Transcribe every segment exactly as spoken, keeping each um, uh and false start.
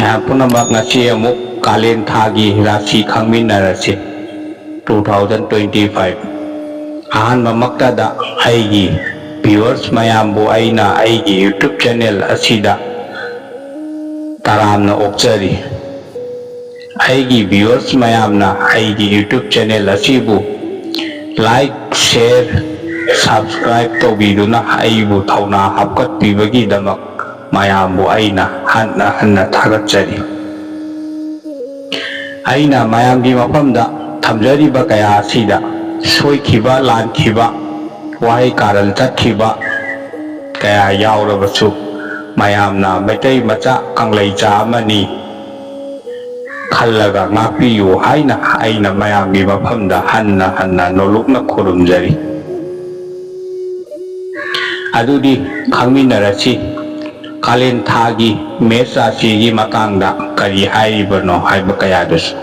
ꯃꯌꯥꯝ ꯄꯨꯝꯅꯃꯛ, ꯉꯁꯤ ꯑꯃꯨꯛ ꯀꯥꯂꯦꯟ ꯊꯥꯒꯤ ꯔꯥꯁꯤ ꯈꯪꯃꯤꯟꯅꯔꯁꯤ꯫ Two thousand twenty five ꯑꯍꯥꯟꯕꯃꯛꯇꯗ ꯑꯩꯒꯤ viewers ꯃꯌꯥꯝꯕꯨ ꯑꯩꯅ ꯑꯩꯒꯤ YouTube channel ꯑꯁꯤꯗ ꯇꯔꯥꯝꯅ ꯑꯣꯛꯆꯔꯤ꯫ ꯑꯩꯒꯤ viewers ꯃꯌꯥꯝꯅ ꯑꯩꯒꯤ YouTube channel ꯑꯁꯤꯕꯨ like, share, subscribe ꯇꯧꯕꯤꯗꯨꯅ ꯑꯩꯕꯨ ꯊꯧꯅꯥ ꯍꯥꯞꯀꯠꯄꯤꯕꯒꯤꯗꯃꯛ ꯃꯌꯥꯝꯕꯨ ꯑꯩꯅ ꯍꯟꯅ ꯍꯟꯅ ꯊꯥꯒꯠꯆꯔꯤ꯫ ꯑꯩꯅ ꯃꯌꯥꯝꯒꯤ ꯃꯐꯝꯗ ꯊꯝꯖꯔꯤꯕ ꯀꯌꯥ ꯑꯁꯤꯗ ꯁꯣꯏꯈꯤꯕ, ꯂꯥꯟꯈꯤꯕ, ꯋꯥꯍꯩ ꯀꯥꯔꯟ ꯆꯠꯈꯤꯕ ꯀꯌꯥ ꯌꯥꯎꯔꯕꯁꯨ, ꯃꯌꯥꯝꯅ ꯃꯩꯇꯩ ꯃꯆꯥ ꯀꯪꯂꯩꯆꯥ ꯑꯃꯅꯤ ꯈꯜꯂꯒ ꯉꯥꯛꯄꯤꯌꯨ ꯍꯥꯏꯅ ꯑꯩꯅ ꯃꯌꯥꯝꯒꯤ ꯃꯐꯝꯗ ꯍꯟꯅ ꯍꯟꯅ ꯅꯣꯂꯨꯛꯅ ꯈꯨꯔꯨꯝꯖꯔꯤ꯫ ꯑꯗꯨꯗꯤ ꯈꯪꯃꯤꯟꯅꯔꯁꯤ, ꯀꯥꯂꯦꯟ ꯊꯥꯒꯤ ꯃꯦꯁ ꯔꯥꯁꯤꯒꯤ ꯃꯇꯥꯡꯗ ꯀꯔꯤ ꯍꯥꯏꯔꯤꯕꯅꯣ ꯍꯥꯏꯕ ꯀꯌꯥꯗꯨꯁꯨ꯫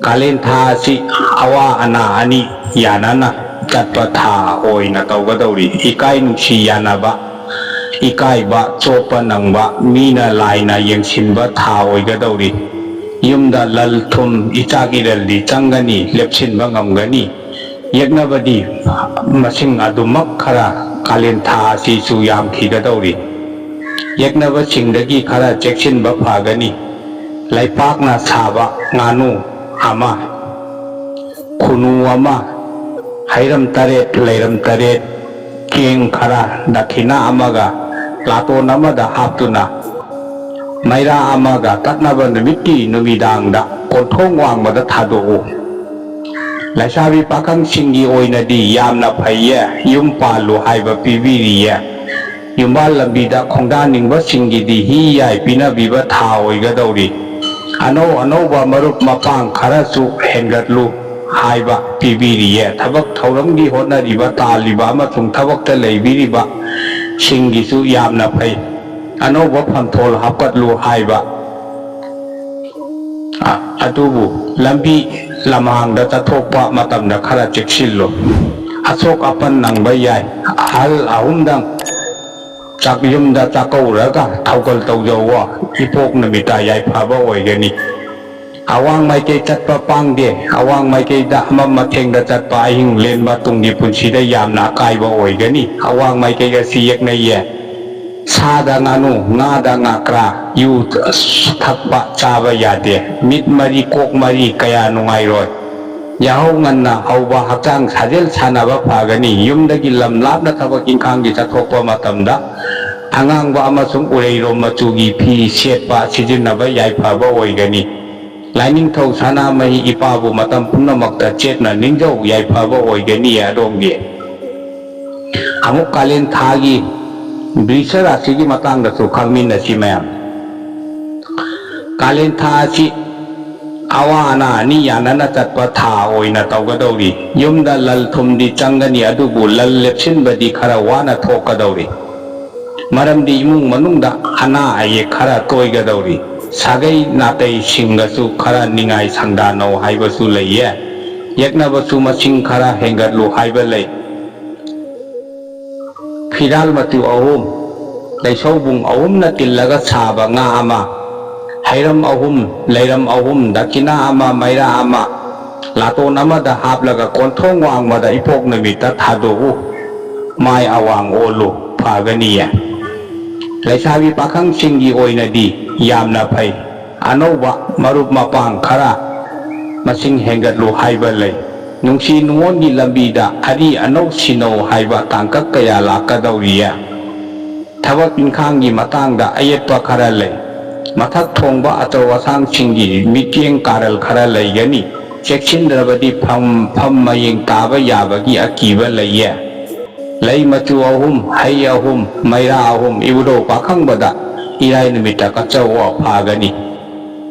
ꯀꯥꯂꯦꯟ ꯊꯥ ꯑꯁꯤ ꯑꯋꯥ ꯑꯅꯥ ꯑꯅꯤ ꯌꯥꯅꯅ ꯆꯠꯄ ꯊꯥ ꯑꯣꯏꯅ ꯇꯧꯒꯗꯧꯔꯤ꯫ ꯏꯀꯥꯏ ꯅꯨꯡꯁꯤ ꯌꯥꯅꯕ, ꯏꯀꯥꯏꯕ ꯆꯣꯞꯄ ꯅꯪꯕ, ꯃꯤꯅ ꯂꯥꯏꯅ ꯌꯦꯡꯁꯤꯟꯕ ꯊꯥ ꯑꯣꯏꯒꯗꯧꯔꯤ꯫ ꯌꯨꯝꯗ ꯂꯟ ꯊꯨꯝ ꯏꯆꯥꯛ ꯏꯔꯜꯗꯤ ꯆꯪꯒꯅꯤ, ꯂꯦꯞꯁꯤꯟꯕ ꯉꯝꯒꯅꯤ꯫ ꯌꯦꯛꯅꯕꯗꯤ ꯃꯁꯤꯡ ꯑꯗꯨꯃꯛ ꯈꯔ ꯀꯥꯂꯦꯟ ꯊꯥ ꯑꯁꯤꯁꯨ ꯌꯥꯝꯈꯤꯒꯗꯧꯔꯤ꯫ ꯌꯦꯛꯅꯕꯁꯤꯡꯗꯒꯤ ꯈꯔ ꯆꯦꯛꯁꯤꯟꯕ ꯐꯒꯅꯤ꯫ ꯂꯩꯄꯥꯛꯅ ꯁꯥꯕ ꯉꯥꯅꯨ ꯑꯃ, ꯈꯨꯅꯨ ꯑꯃ, ꯍꯩꯔꯝ ꯇꯔꯦꯠ, ꯂꯩꯔꯝ ꯇꯔꯦꯠ, ꯆꯦꯡ ꯈꯔ, ꯗꯈꯤꯅꯥ ꯑꯃꯒ ꯂꯥꯇꯣꯟ ꯑꯃꯗ ꯍꯥꯞꯇꯨꯅ ꯃꯩꯔꯥ ꯑꯃꯒ ꯀꯠꯅꯕ ꯅꯨꯃꯤꯠꯀꯤ ꯅꯨꯃꯤꯗꯥꯡꯗ ꯀꯣꯟꯊꯣꯡ ꯋꯥꯡꯃꯗ ꯊꯥꯗꯣꯛꯎ꯫ ꯂꯩꯁꯥꯕꯤ ꯄꯥꯈꯪꯁꯤꯡꯒꯤ ꯑꯣꯏꯅꯗꯤ ꯌꯥꯝꯅ ꯐꯩꯌꯦ, ꯌꯨꯝ ꯄꯥꯜꯂꯨ ꯍꯥꯏꯕ ꯄꯤꯕꯤꯔꯤꯌꯦ꯫ ꯌꯨꯝꯕꯥꯜ ꯂꯝꯕꯤꯗ ꯈꯣꯡꯗꯥꯅꯤꯡꯕꯁꯤꯡꯒꯤꯗꯤ ꯍꯤ ꯌꯥꯏ ꯄꯤꯅꯕꯤꯕ ꯊꯥ ꯑꯣꯏꯒꯗꯧꯔꯤ꯫ ꯑꯅꯧ ꯑꯅꯧꯕ ꯃꯔꯨꯞ ꯃꯄꯥꯡ ꯈꯔꯁꯨ ꯍꯦꯟꯒꯠꯂꯨ ꯍꯥꯏꯕ ꯄꯤꯕꯤꯔꯤꯌꯦ꯫ ꯊꯕꯛ ꯊꯧꯔꯝꯒꯤ ꯍꯣꯠꯅꯔꯤꯕ, ꯇꯥꯜꯂꯤꯕ ꯑꯃꯁꯨꯡ ꯊꯕꯛꯇ ꯂꯩꯕꯤꯔꯤꯕ ꯁꯤꯡꯒꯤꯁꯨ ꯌꯥꯝꯅ ꯐꯩ꯫ ꯑꯅꯧꯕ ꯐꯝꯊꯣꯜ ꯍꯥꯞꯀꯠꯂꯨ ꯍꯥꯏꯕ꯫ ꯑ-, ꯑꯗꯨꯕꯨ ꯂꯝꯕꯤ ꯂꯝꯍꯥꯡꯗ ꯆꯠꯊꯣꯛꯄ ꯃꯇꯝꯗ ꯈꯔ ꯆꯦꯛꯁꯤꯜꯂꯨ꯫ ꯑꯁꯣꯛ ꯑꯄꯟ ꯅꯪꯕ ꯌꯥꯏ꯫ ꯑꯍꯜ ꯑꯍꯨꯝꯗꯪ ꯆꯥꯛ ꯌꯨꯝꯗ ꯆꯥꯛꯀꯧꯔꯒ ꯊꯧꯒꯜ ꯇꯧꯖꯧꯋꯣ꯫ ꯏꯄꯣꯛ ꯅꯨꯃꯤꯠꯇ ꯌꯥꯏꯐꯕ ꯑꯣꯏꯒꯅꯤ꯫ ꯑꯋꯥꯡ ꯃꯥꯏꯀꯩ ꯆꯠꯄ ꯄꯥꯡꯗꯦ꯫ ꯑꯋꯥꯡ ꯃꯥꯏꯀꯩꯗ ꯑꯃꯝ ꯑꯊꯦꯡꯗ ꯆꯠꯄ ꯑꯍꯤꯡ ꯂꯦꯟꯕ ꯇꯨꯡꯒꯤ ꯄꯨꯟꯁꯤꯗ ꯌꯥꯝꯅ ꯑꯀꯥꯏꯕ ꯑꯣꯏꯒꯅꯤ꯫ ꯑꯋꯥꯡ ꯃꯥꯏꯀꯩ ꯑꯁꯤ ꯌꯦꯛꯅꯩꯌꯦ꯫ ꯁꯥꯗ ꯉꯥꯅꯨ, ꯉꯥꯗ ꯉꯥꯀ꯭ꯔꯥ, ꯌꯨ ꯊꯛꯄ ꯆꯥꯕ ꯌꯥꯗꯦ꯫ ꯃꯤꯠ ꯃꯔꯤ, ꯀꯣꯛ ꯃꯔꯤ ꯀꯌꯥ ꯅꯨꯡꯉꯥꯏꯔꯣꯏ꯫ ꯌꯥꯍꯧ ꯉꯟꯅ ꯍꯧꯕ ꯍꯛꯆꯥꯡ ꯁꯥꯖꯦꯜ ꯁꯥꯟꯅꯕ ꯐꯒꯅꯤ꯫ ꯌꯨꯝꯗꯒꯤ ꯂꯝ ꯂꯥꯞꯅ ꯊꯕꯛ ꯏꯪꯈꯥꯡꯒꯤ ꯆꯠꯊꯣꯛꯄ ꯃꯇꯝꯗ ꯑꯉꯥꯡꯕ ꯑꯃꯁꯨꯡ ꯎꯔꯩꯔꯣꯝ ꯃꯆꯨꯒꯤ ꯐꯤ ꯁꯦꯠꯄ ꯁꯤꯖꯤꯟꯅꯕ ꯌꯥꯏꯐꯕ ꯑꯣꯏꯒꯅꯤ꯫ ꯂꯥꯏꯅꯤꯡꯊꯧ ꯁꯅꯥꯃꯍꯤ ꯏꯄꯥꯕꯨ ꯃꯇꯝ ꯄꯨꯝꯅꯃꯛꯇ ꯆꯦꯠꯅ ꯅꯤꯡꯖꯧ, ꯌꯥꯏꯐꯕ ꯑꯣꯏꯒꯅꯤ ꯑꯗꯣꯝꯒꯤ꯫ ꯑꯃꯨꯛ ꯀꯥꯂꯦꯟ ꯊꯥꯒꯤ ꯕ꯭ꯔꯤꯁ ꯔꯥꯁꯤꯒꯤ ꯃꯇꯥꯡꯗꯁꯨ ꯈꯪꯃꯤꯟꯅꯁꯤ ꯃꯌꯥꯝ꯫ ꯀꯥꯂꯦꯟ ꯊꯥ ꯑꯁꯤ ꯑꯋꯥ ꯑꯅꯥ ꯑꯅꯤ ꯌꯥꯅꯅ ꯆꯠꯄ ꯊꯥ ꯑꯣꯏꯅ ꯇꯧꯒꯗꯧꯔꯤ꯫ ꯌꯨꯝꯗ ꯂꯜ ꯊꯨꯝꯗꯤ ꯆꯪꯒꯅꯤ, ꯑꯗꯨꯕꯨ ꯂꯜ ꯂꯦꯞꯁꯤꯟꯕꯗꯤ ꯈꯔ ꯋꯥꯅ ꯊꯣꯛꯀꯗꯧꯔꯤ꯫ ꯃꯔꯝꯗꯤ ꯏꯃꯨꯡ ꯃꯅꯨꯡꯗ ꯑꯅꯥ ꯑꯌꯦꯛ ꯈꯔ ꯇꯣꯏꯒꯗꯧꯔꯤ꯫ ꯁꯥꯒꯩ ꯅꯥꯇꯩꯁꯤꯡꯒꯁꯨ ꯈꯔ ꯅꯤꯡꯉꯥꯏ ꯁꯪꯗꯥꯅꯧ ꯍꯥꯏꯕꯁꯨ ꯂꯩꯌꯦ꯫ ꯌꯦꯛꯅꯕꯁꯨ ꯃꯁꯤꯡ ꯈꯔ ꯍꯦꯟꯒꯠꯂꯨ ꯍꯥꯏꯕ ꯂꯩ꯫ ꯐꯤꯔꯥꯜ ꯃꯆꯨ ꯑꯍꯨꯝ, ꯂꯩꯁꯧꯕꯨꯡ ꯑꯍꯨꯝꯅ ꯇꯤꯜꯂꯒ ꯁꯥꯕ ꯉꯥ ꯑꯃ, ꯍꯩꯔꯝ ꯑꯍꯨꯝ, ꯂꯩꯔꯝ ꯑꯍꯨꯝ, ꯗꯈꯤꯅꯥ ꯑꯃ, ꯃꯩꯔꯥ ꯑꯃ, ꯂꯥꯇꯣꯟ ꯑꯃꯗ ꯍꯥꯞꯂꯒ ꯀꯣꯟꯊꯣꯡ ꯋꯥꯡꯃꯗ ꯏꯄꯣꯛ ꯅꯨꯃꯤꯠꯇ ꯊꯥꯗꯣꯛꯎ꯫ ꯃꯥꯏ ꯑꯋꯥꯡ ꯑꯣꯜꯂꯨ, ꯐꯒꯅꯤꯌꯦ꯫ ꯂꯩꯁꯥꯕꯤ ꯄꯥꯈꯪꯁꯤꯡꯒꯤ ꯑꯣꯏꯅꯗꯤ ꯌꯥꯝꯅ ꯐꯩ꯫ ꯑꯅꯧꯕ ꯃꯔꯨꯞ ꯃꯄꯥꯡ ꯈꯔ ꯃꯁꯤꯡ ꯍꯦꯟꯒꯠꯂꯨ ꯍꯥꯏꯕ ꯂꯩ꯫ ꯅꯨꯡꯁꯤ ꯅꯨꯡꯉꯣꯟꯒꯤ ꯂꯝꯕꯤꯗ ꯑꯔꯤ ꯑꯅꯧ ꯁꯤꯟꯅꯧ ꯍꯥꯏꯕ ꯇꯥꯡꯀꯛ ꯀꯌꯥ ꯂꯥꯛꯀꯗꯧꯔꯤꯌꯦ꯫ ꯊꯕꯛ ꯏꯪꯈꯥꯡꯒꯤ ꯃꯇꯥꯡꯗ ꯑꯌꯦꯠꯄ ꯈꯔ ꯂꯩ꯫ ꯃꯊꯛ ꯊꯣꯡꯕ ꯑꯆꯧ ꯑꯁꯥꯡꯁꯤꯡꯒꯤ ꯃꯤꯠꯌꯦꯡ ꯀꯥꯔꯜ ꯈꯔ ꯂꯩꯒꯅꯤ꯫ ꯆꯦꯛꯁꯤꯟꯗ꯭ꯔꯕꯗꯤ ꯐꯝ, ꯐꯝ ꯃꯌꯦꯡ ꯇꯥꯕ ꯌꯥꯕꯒꯤ ꯑꯀꯤꯕ ꯂꯩꯌꯦ꯫ ꯂꯩ ꯃꯆꯨ ꯑꯍꯨꯝ, ꯍꯩ ꯑꯍꯨꯝ, ꯃꯩꯔꯥ ꯑꯍꯨꯝ, ꯏꯕꯨꯙꯧ ꯄꯥꯈꯪꯕꯗ ꯏꯔꯥꯏ ꯅꯨꯃꯤꯠꯇ ꯀꯠꯆꯧꯑꯣ, ꯐꯒꯅꯤ꯫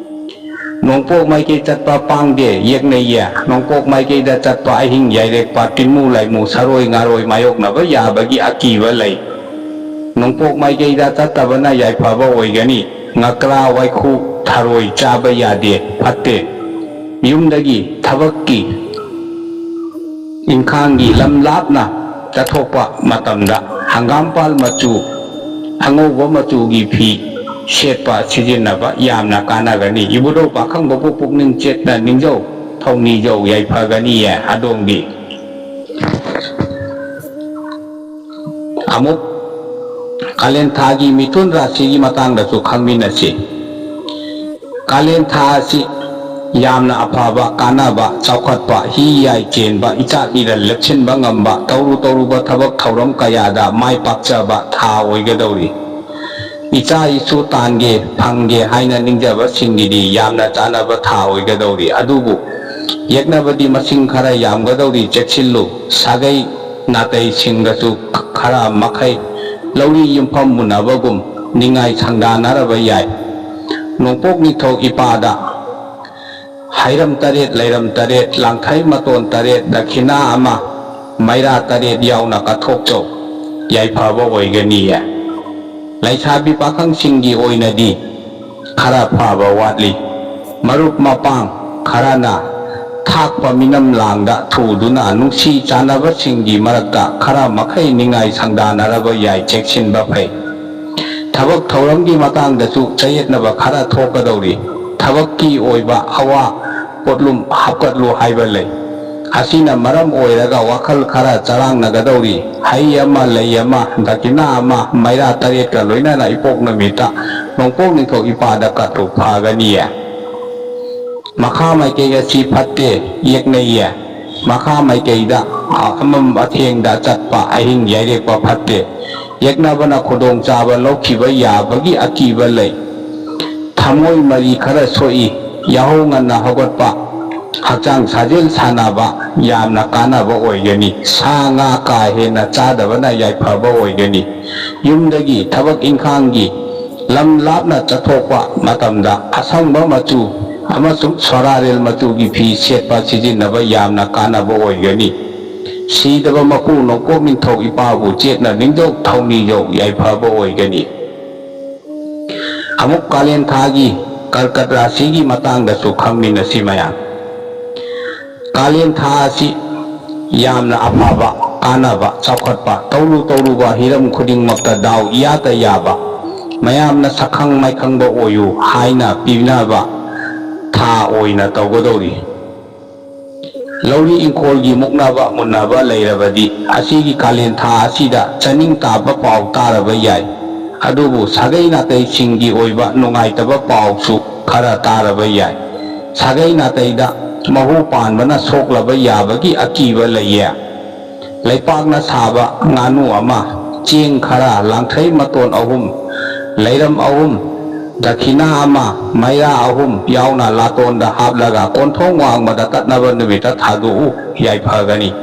ꯅꯣꯡꯄꯣꯛ ꯃꯥꯏꯀꯩ ꯆꯠꯄ ꯄꯥꯡꯗꯦ, ꯌꯦꯛꯅꯩꯌꯦ꯫ ꯅꯣꯡꯄꯣꯛ ꯃꯥꯏꯀꯩꯗ ꯆꯠꯄ ꯑꯍꯤꯡ ꯌꯥꯏꯔꯦꯛꯄ, ꯇꯤꯟꯃꯨ ꯂꯥꯏꯃꯨ, ꯁꯔꯣꯏ ꯉꯥꯔꯣꯏ ꯃꯥꯌꯣꯛꯅꯕ ꯌꯥꯕꯒꯤ ꯑꯀꯤꯕ ꯂꯩ꯫ ꯅꯣꯡꯄꯣꯛ ꯃꯥꯏꯀꯩꯗ ꯆꯠꯇꯕꯅ ꯌꯥꯏꯐꯕ ꯑꯣꯏꯒꯅꯤ꯫ ꯉꯀ꯭ꯔꯥ, ꯋꯥꯏꯈꯨ, ꯊꯔꯣꯏ ꯆꯥꯕ ꯌꯥꯗꯦ, ꯐꯠꯇꯦ꯫ ꯌꯨꯝꯗꯒꯤ ꯊꯕꯛꯀꯤ ꯏꯪꯈꯥꯡꯒꯤ ꯂꯝ ꯂꯥꯞꯅ ꯆꯠꯊꯣꯛꯄ ꯃꯇꯝꯗ ꯍꯪꯒꯥꯝꯄꯥꯜ ꯃꯆꯨ ꯑꯉꯧꯕ ꯃꯆꯨꯒꯤ ꯐꯤ ꯁꯦꯠꯄ, ꯁꯤꯖꯤꯟꯅꯕ ꯌꯥꯝꯅ ꯀꯥꯟꯅꯒꯅꯤ꯫ ꯏꯕꯨꯙꯧ ꯄꯥꯈꯪꯕꯕꯨ ꯄꯨꯛꯅꯤꯡ ꯆꯦꯠꯅ ꯅꯤꯡꯖꯧ, ꯊꯧꯅꯤꯖꯧ, ꯌꯥꯏꯐꯒꯅꯤꯌꯦ ꯑꯗꯣꯝꯒꯤ꯫ ꯑꯃꯨꯛ ꯀꯥꯂꯦꯟ ꯊꯥꯒꯤ ꯃꯤꯊꯨꯟ ꯔꯥꯁꯤꯒꯤ ꯃꯇꯥꯡꯗꯁꯨ ꯈꯪꯃꯤꯟꯅꯁꯤ꯫ ꯀꯥꯂꯦꯟ ꯊꯥ ꯑꯁꯤ ꯌꯥꯝꯅ ꯑꯐꯕ, ꯀꯥꯟꯅꯕ, ꯆꯥꯎꯈꯠꯄ, ꯍꯤ ꯌꯥꯏ ꯆꯦꯟꯕ, ꯏꯆꯥ ꯏꯔꯜ ꯂꯦꯞꯁꯤꯟꯕ ꯉꯝꯕ, ꯇꯧꯔꯨ ꯇꯧꯔꯨꯕ ꯊꯕꯛ ꯊꯧꯔꯝ ꯀꯌꯥꯗ ꯃꯥꯏ ꯄꯥꯛꯆꯕ ꯊꯥ ꯑꯣꯏꯒꯗꯧꯔꯤ꯫ ꯏꯆꯥ ꯏꯁꯨ ꯇꯥꯟꯒꯦ ꯐꯪꯒꯦ ꯍꯥꯏꯅ ꯅꯤꯡꯖꯕꯁꯤꯡꯒꯤꯗꯤ ꯌꯥꯝꯅ ꯆꯥꯟꯅꯕ ꯊꯥ ꯑꯣꯏꯒꯗꯧꯔꯤ꯫ ꯑꯗꯨꯕꯨ ꯌꯦꯛꯅꯕꯗꯤ ꯃꯁꯤꯡ ꯈꯔ ꯌꯥꯝꯒꯗꯧꯔꯤ, ꯆꯦꯛꯁꯤꯜꯂꯨ꯫ ꯁꯥꯒꯩ ꯅꯥꯇꯩꯁꯤꯡꯒꯁꯨ ꯈꯔ ꯃꯈꯩ ꯂꯧꯔꯤ ꯌꯨꯝꯐꯝ ꯃꯨꯟꯅꯕꯒꯨꯝ ꯅꯤꯡꯉꯥꯏ ꯁꯪꯗꯥꯅꯔꯕ ꯌꯥꯏ꯫ ꯅꯣꯡꯄꯣꯛ ꯅꯤꯡꯊꯧ ꯏꯄꯥꯗ ꯍꯩꯔꯝ ꯇꯔꯦꯠ, ꯂꯩꯔꯝ ꯇꯔꯦꯠ, ꯂꯥꯡꯊꯩ ꯃꯇꯣꯟ ꯇꯔꯦꯠ, ꯗꯈꯤꯅꯥ ꯑꯃ, ꯃꯩꯔꯥ ꯇꯔꯦꯠ ꯌꯥꯎꯅ ꯀꯠꯊꯣꯛꯆꯧ꯫ ꯌꯥꯏꯐꯕ ꯑꯣꯏꯒꯅꯤꯌꯦ꯫ ꯂꯩꯁꯥꯕꯤ ꯄꯥꯈꯪꯁꯤꯡꯒꯤ ꯑꯣꯏꯅꯗꯤ ꯈꯔ ꯐꯕ ꯋꯥꯠꯂꯤ꯫ ꯃꯔꯨꯞ ꯃꯄꯥꯡ ꯈꯔꯅ ꯊꯥꯛꯄ ꯃꯤꯅꯝ ꯂꯥꯡꯗ ꯊꯨꯗꯨꯅ ꯅꯨꯡꯁꯤ ꯆꯥꯟꯅꯕꯁꯤꯡꯒꯤ ꯃꯔꯛꯇ ꯈꯔ ꯃꯈꯩ ꯅꯤꯡꯉꯥꯏ ꯁꯪꯗꯥꯅꯔꯕ ꯌꯥꯏ, ꯆꯦꯛꯁꯤꯟꯕ ꯐꯩ꯫ ꯊꯕꯛ ꯊꯧꯔꯝꯒꯤ ꯃꯇꯥꯡꯗꯁꯨ ꯆꯌꯦꯠꯅꯕ ꯈꯔ ꯊꯣꯛꯀꯗꯧꯔꯤ꯫ ꯊꯕꯛꯀꯤ ꯑꯣꯏꯕ ꯑꯋꯥ ꯄꯣꯠꯂꯨꯝ ꯍꯥꯞꯀꯠꯂꯨ ꯍꯥꯏꯕ ꯂꯩ꯫ ꯑꯁꯤꯅ ꯃꯔꯝ ꯑꯣꯏꯔꯒ ꯋꯥꯈꯜ ꯈꯔ ꯆꯔꯥꯡꯅꯒꯗꯧꯔꯤ꯫ ꯍꯩ ꯑꯃ, ꯂꯩ ꯑꯃ, ꯗꯈꯤꯅꯥ ꯑꯃ, ꯃꯩꯔꯥ ꯇꯔꯦꯠꯀ ꯂꯣꯏꯅꯅ ꯏꯄꯣꯛ ꯅꯨꯃꯤꯠꯇ ꯅꯣꯡꯄꯣꯛ ꯅꯤꯡꯊꯧ ꯏꯄꯥꯗ ꯀꯠꯂꯨ, ꯐꯒꯅꯤꯌꯦ꯫ ꯃꯈꯥ ꯃꯥꯏꯀꯩ ꯑꯁꯤ ꯐꯠꯇꯦ, ꯌꯦꯛꯅꯩꯌꯦ꯫ ꯃꯈꯥ ꯃꯥꯏꯀꯩꯗ ꯑꯃꯝ ꯑꯊꯦꯡꯗ ꯆꯠꯄ, ꯑꯍꯤꯡ ꯌꯥꯏꯔꯦꯛꯄ ꯐꯠꯇꯦ꯫ ꯌꯦꯛꯅꯕꯅ ꯈꯨꯗꯣꯡꯆꯥꯕ ꯂꯧꯈꯤꯕ ꯌꯥꯕꯒꯤ ꯑꯀꯤꯕ ꯂꯩ꯫ ꯊꯃꯣꯏ ꯃꯔꯤ ꯈꯔ ꯁꯣꯛꯏ꯫ ꯌꯥꯍꯧ ꯉꯟꯅ ꯍꯧꯒꯠꯄ, ꯍꯛꯆꯥꯡ ꯁꯥꯖꯦꯜ ꯁꯥꯟꯅꯕ ꯌꯥꯝꯅ ꯀꯥꯟꯅꯕ ꯑꯣꯏꯒꯅꯤ꯫ ꯁꯥ ꯉꯥ ꯀꯥ ꯍꯦꯟꯅ ꯆꯥꯗꯕꯅ ꯌꯥꯏꯐꯕ ꯑꯣꯏꯒꯅꯤ꯫ ꯌꯨꯝꯗꯒꯤ ꯊꯕꯛ ꯏꯪꯈꯥꯡꯒꯤ ꯂꯝ ꯂꯥꯞꯅ ꯆꯠꯊꯣꯛꯄ ꯃꯇꯝꯗ ꯑꯁꯪꯕ ꯃꯆꯨ ꯑꯃꯁꯨꯡ ꯁꯣꯔꯥꯔꯦꯜ ꯃꯆꯨꯒꯤ ꯐꯤ ꯁꯦꯠꯄ ꯁꯤꯖꯤꯟꯅꯕ ꯌꯥꯝꯅ ꯀꯥꯟꯅꯕ ꯑꯣꯏꯒꯅꯤ꯫ ꯁꯤꯗꯕ ꯃꯄꯨ ꯅꯣꯡꯄꯣꯛ ꯅꯤꯡꯊꯧ ꯏꯄꯥꯕꯨ ꯆꯦꯠꯅ ꯅꯤꯡꯖꯧ, ꯊꯧꯅꯤꯖꯧ, ꯌꯥꯏꯐꯕ ꯑꯣꯏꯒꯅꯤ꯫ ꯑꯃꯨꯛ ꯀꯥꯂꯦꯟ ꯊꯥꯒꯤ ꯀꯔꯀꯠ ꯔꯥꯁꯤꯒꯤ ꯃꯇꯥꯡꯗꯁꯨ ꯈꯪꯃꯤꯟꯅꯁꯤ ꯃꯌꯥꯝ꯫ ꯀꯥꯂꯦꯟ ꯊꯥ ꯑꯁꯤ ꯌꯥꯝꯅ ꯑꯐꯕ, ꯀꯥꯟꯅꯕ, ꯆꯥꯎꯈꯠꯄ, ꯇꯧꯔꯨ ꯇꯧꯔꯨꯕ ꯍꯤꯔꯝ ꯈꯨꯗꯤꯡꯃꯛꯇ ꯗꯥꯎ ꯏꯌꯥꯗ ꯌꯥꯕ, ꯃꯌꯥꯝꯅ ꯁꯛꯈꯪ ꯃꯥꯏꯈꯪꯕ ꯑꯣꯏꯌꯨ ꯍꯥꯏꯅ ꯄꯤꯅꯕ ꯊꯥ ꯑꯣꯏꯅ ꯇꯧꯒꯗꯧꯔꯤ꯫ ꯂꯧꯔꯤ ꯏꯪꯈꯣꯜꯒꯤ ꯃꯨꯛꯅꯕ ꯃꯨꯟꯅꯕ ꯂꯩꯔꯕꯗꯤ ꯑꯁꯤꯒꯤ ꯀꯥꯂꯦꯟ ꯊꯥ ꯑꯁꯤꯗ ꯆꯥꯅꯤꯡ ꯇꯥꯕ ꯄꯥꯎ ꯇꯥꯔꯕ ꯌꯥꯏ꯫ ꯑꯗꯨꯕꯨ ꯁꯥꯒꯩ ꯅꯥꯇꯩꯁꯤꯡꯒꯤ ꯑꯣꯏꯕ ꯅꯨꯡꯉꯥꯏꯇꯕ ꯄꯥꯎꯁꯨ ꯈꯔ ꯇꯥꯔꯕ ꯌꯥꯏ꯫ ꯁꯥꯒꯩ ꯅꯥꯇꯩꯗ ꯃꯍꯨ ꯄꯥꯟꯕꯅ ꯁꯣꯛꯂꯕ ꯌꯥꯕꯒꯤ ꯑꯀꯤꯕ ꯂꯩꯌꯦ꯫ ꯂꯩꯄꯥꯛꯅ ꯁꯥꯕ ꯉꯥꯅꯨ ꯑꯃ, ꯆꯦꯡ ꯈꯔ, ꯂꯥꯡꯊ꯭ꯔꯩ ꯃꯇꯣꯟ ꯑꯍꯨꯝ, ꯂꯩꯔꯝ ꯑꯍꯨꯝ, ꯗꯈꯤꯅꯥ ꯑꯃ, ꯃꯩꯔꯥ ꯑꯍꯨꯝ ꯌꯥꯎꯅ ꯂꯥꯇꯣꯟꯗ ꯍꯥꯞꯂꯒ ꯀꯣꯟꯊꯣꯡ ꯋꯥꯡꯃꯗ ꯀꯠꯅꯕ ꯅꯨꯃꯤꯠꯇ ꯊꯥꯗꯣꯛꯎ, ꯌꯥꯏꯐꯒꯅꯤ꯫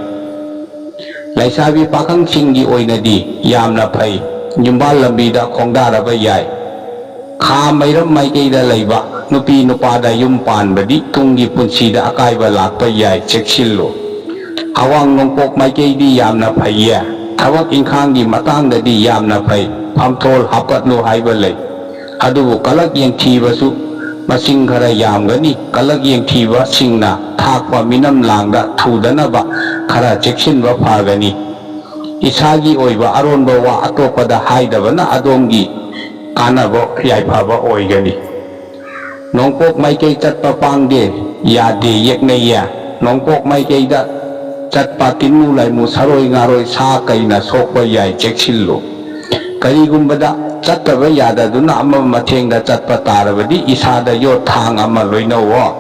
ꯂꯩꯁꯥꯕꯤ ꯄꯥꯈꯪꯁꯤꯡꯒꯤ ꯑꯣꯏꯅꯗꯤ ꯌꯥꯝꯅ ꯐꯩ, ꯌꯨꯝꯕꯥꯜ ꯂꯝꯕꯤꯗ ꯈꯣꯡꯗꯥꯔꯕ ꯌꯥꯏ꯫ ꯈꯥ ꯃꯩꯔꯝ ꯃꯥꯏꯀꯩꯗ ꯂꯩꯕ ꯅꯨꯄꯤ ꯅꯨꯄꯥꯗ ꯌꯨꯝ ꯄꯥꯟꯕꯗꯤ ꯇꯨꯡꯒꯤ ꯄꯨꯟꯁꯤꯗ ꯑꯀꯥꯏꯕ ꯂꯥꯛꯄ ꯌꯥꯏ, ꯆꯦꯛꯁꯤꯜꯂꯨ꯫ ꯑꯋꯥꯡ ꯅꯣꯡꯄꯣꯛ ꯃꯥꯏꯀꯩꯗꯤ ꯌꯥꯝꯅ ꯐꯩꯌꯦ꯫ ꯊꯕꯛ ꯏꯪꯈꯥꯡꯒꯤ ꯃꯇꯥꯡꯗꯗꯤ ꯌꯥꯝꯅ ꯐꯩ, ꯐꯝꯊꯣꯜ ꯍꯥꯞꯀꯠꯂꯨ ꯍꯥꯏꯕ ꯂꯩ꯫ ꯑꯗꯨꯕꯨ ꯀꯂꯛ ꯌꯦꯡꯊꯤꯕꯁꯨ ꯃꯁꯤꯡ ꯈꯔ ꯌꯥꯝꯒꯅꯤ꯫ ꯀꯂꯛ ꯌꯦꯡꯊꯤꯕꯁꯤꯡꯅ ꯊꯥꯛꯄ ꯃꯤꯅꯝ ꯂꯥꯡꯗ ꯊꯨꯗꯅꯕ ꯈꯔ ꯆꯦꯛꯁꯤꯟꯕ ꯐꯒꯅꯤ꯫ ꯏꯁꯥꯒꯤ ꯑꯣꯏꯕ ꯑꯔꯣꯟꯕ ꯋꯥ ꯑꯇꯣꯞꯄꯗ ꯍꯥꯏꯗꯕꯅ ꯑꯗꯣꯝꯒꯤ ꯀꯥꯟꯅꯕ ꯌꯥꯏꯐꯕ ꯑꯣꯏꯒꯅꯤ꯫ ꯅꯣꯡꯄꯣꯛ ꯃꯥꯏꯀꯩ ꯆꯠꯄ ꯄꯥꯡꯗꯦ, ꯌꯥꯗꯦ, ꯌꯦꯛꯅꯩꯌꯦ꯫ ꯅꯣꯡꯄꯣꯛ ꯃꯥꯏꯀꯩꯗ ꯆꯠꯄ ꯇꯤꯟꯃꯨ ꯂꯥꯏꯃꯨ ꯁꯥꯔꯣꯏ ꯉꯥꯔꯣꯏ ꯁꯥ ꯀꯩꯅ ꯁꯣꯛꯄ ꯌꯥꯏ, ꯆꯦꯛꯁꯤꯜꯂꯨ꯫ ꯀꯔꯤꯒꯨꯝꯕꯗ ꯆꯠꯇꯕ ꯌꯥꯗꯗꯨꯅ ꯑꯃ ꯃꯊꯦꯡꯗ ꯆꯠꯄ ꯇꯥꯔꯕꯗꯤ ꯏꯁꯥꯗ ꯌꯣꯠ ꯊꯥꯡ ꯑꯃ ꯂꯣꯏꯅꯧꯑꯣ꯫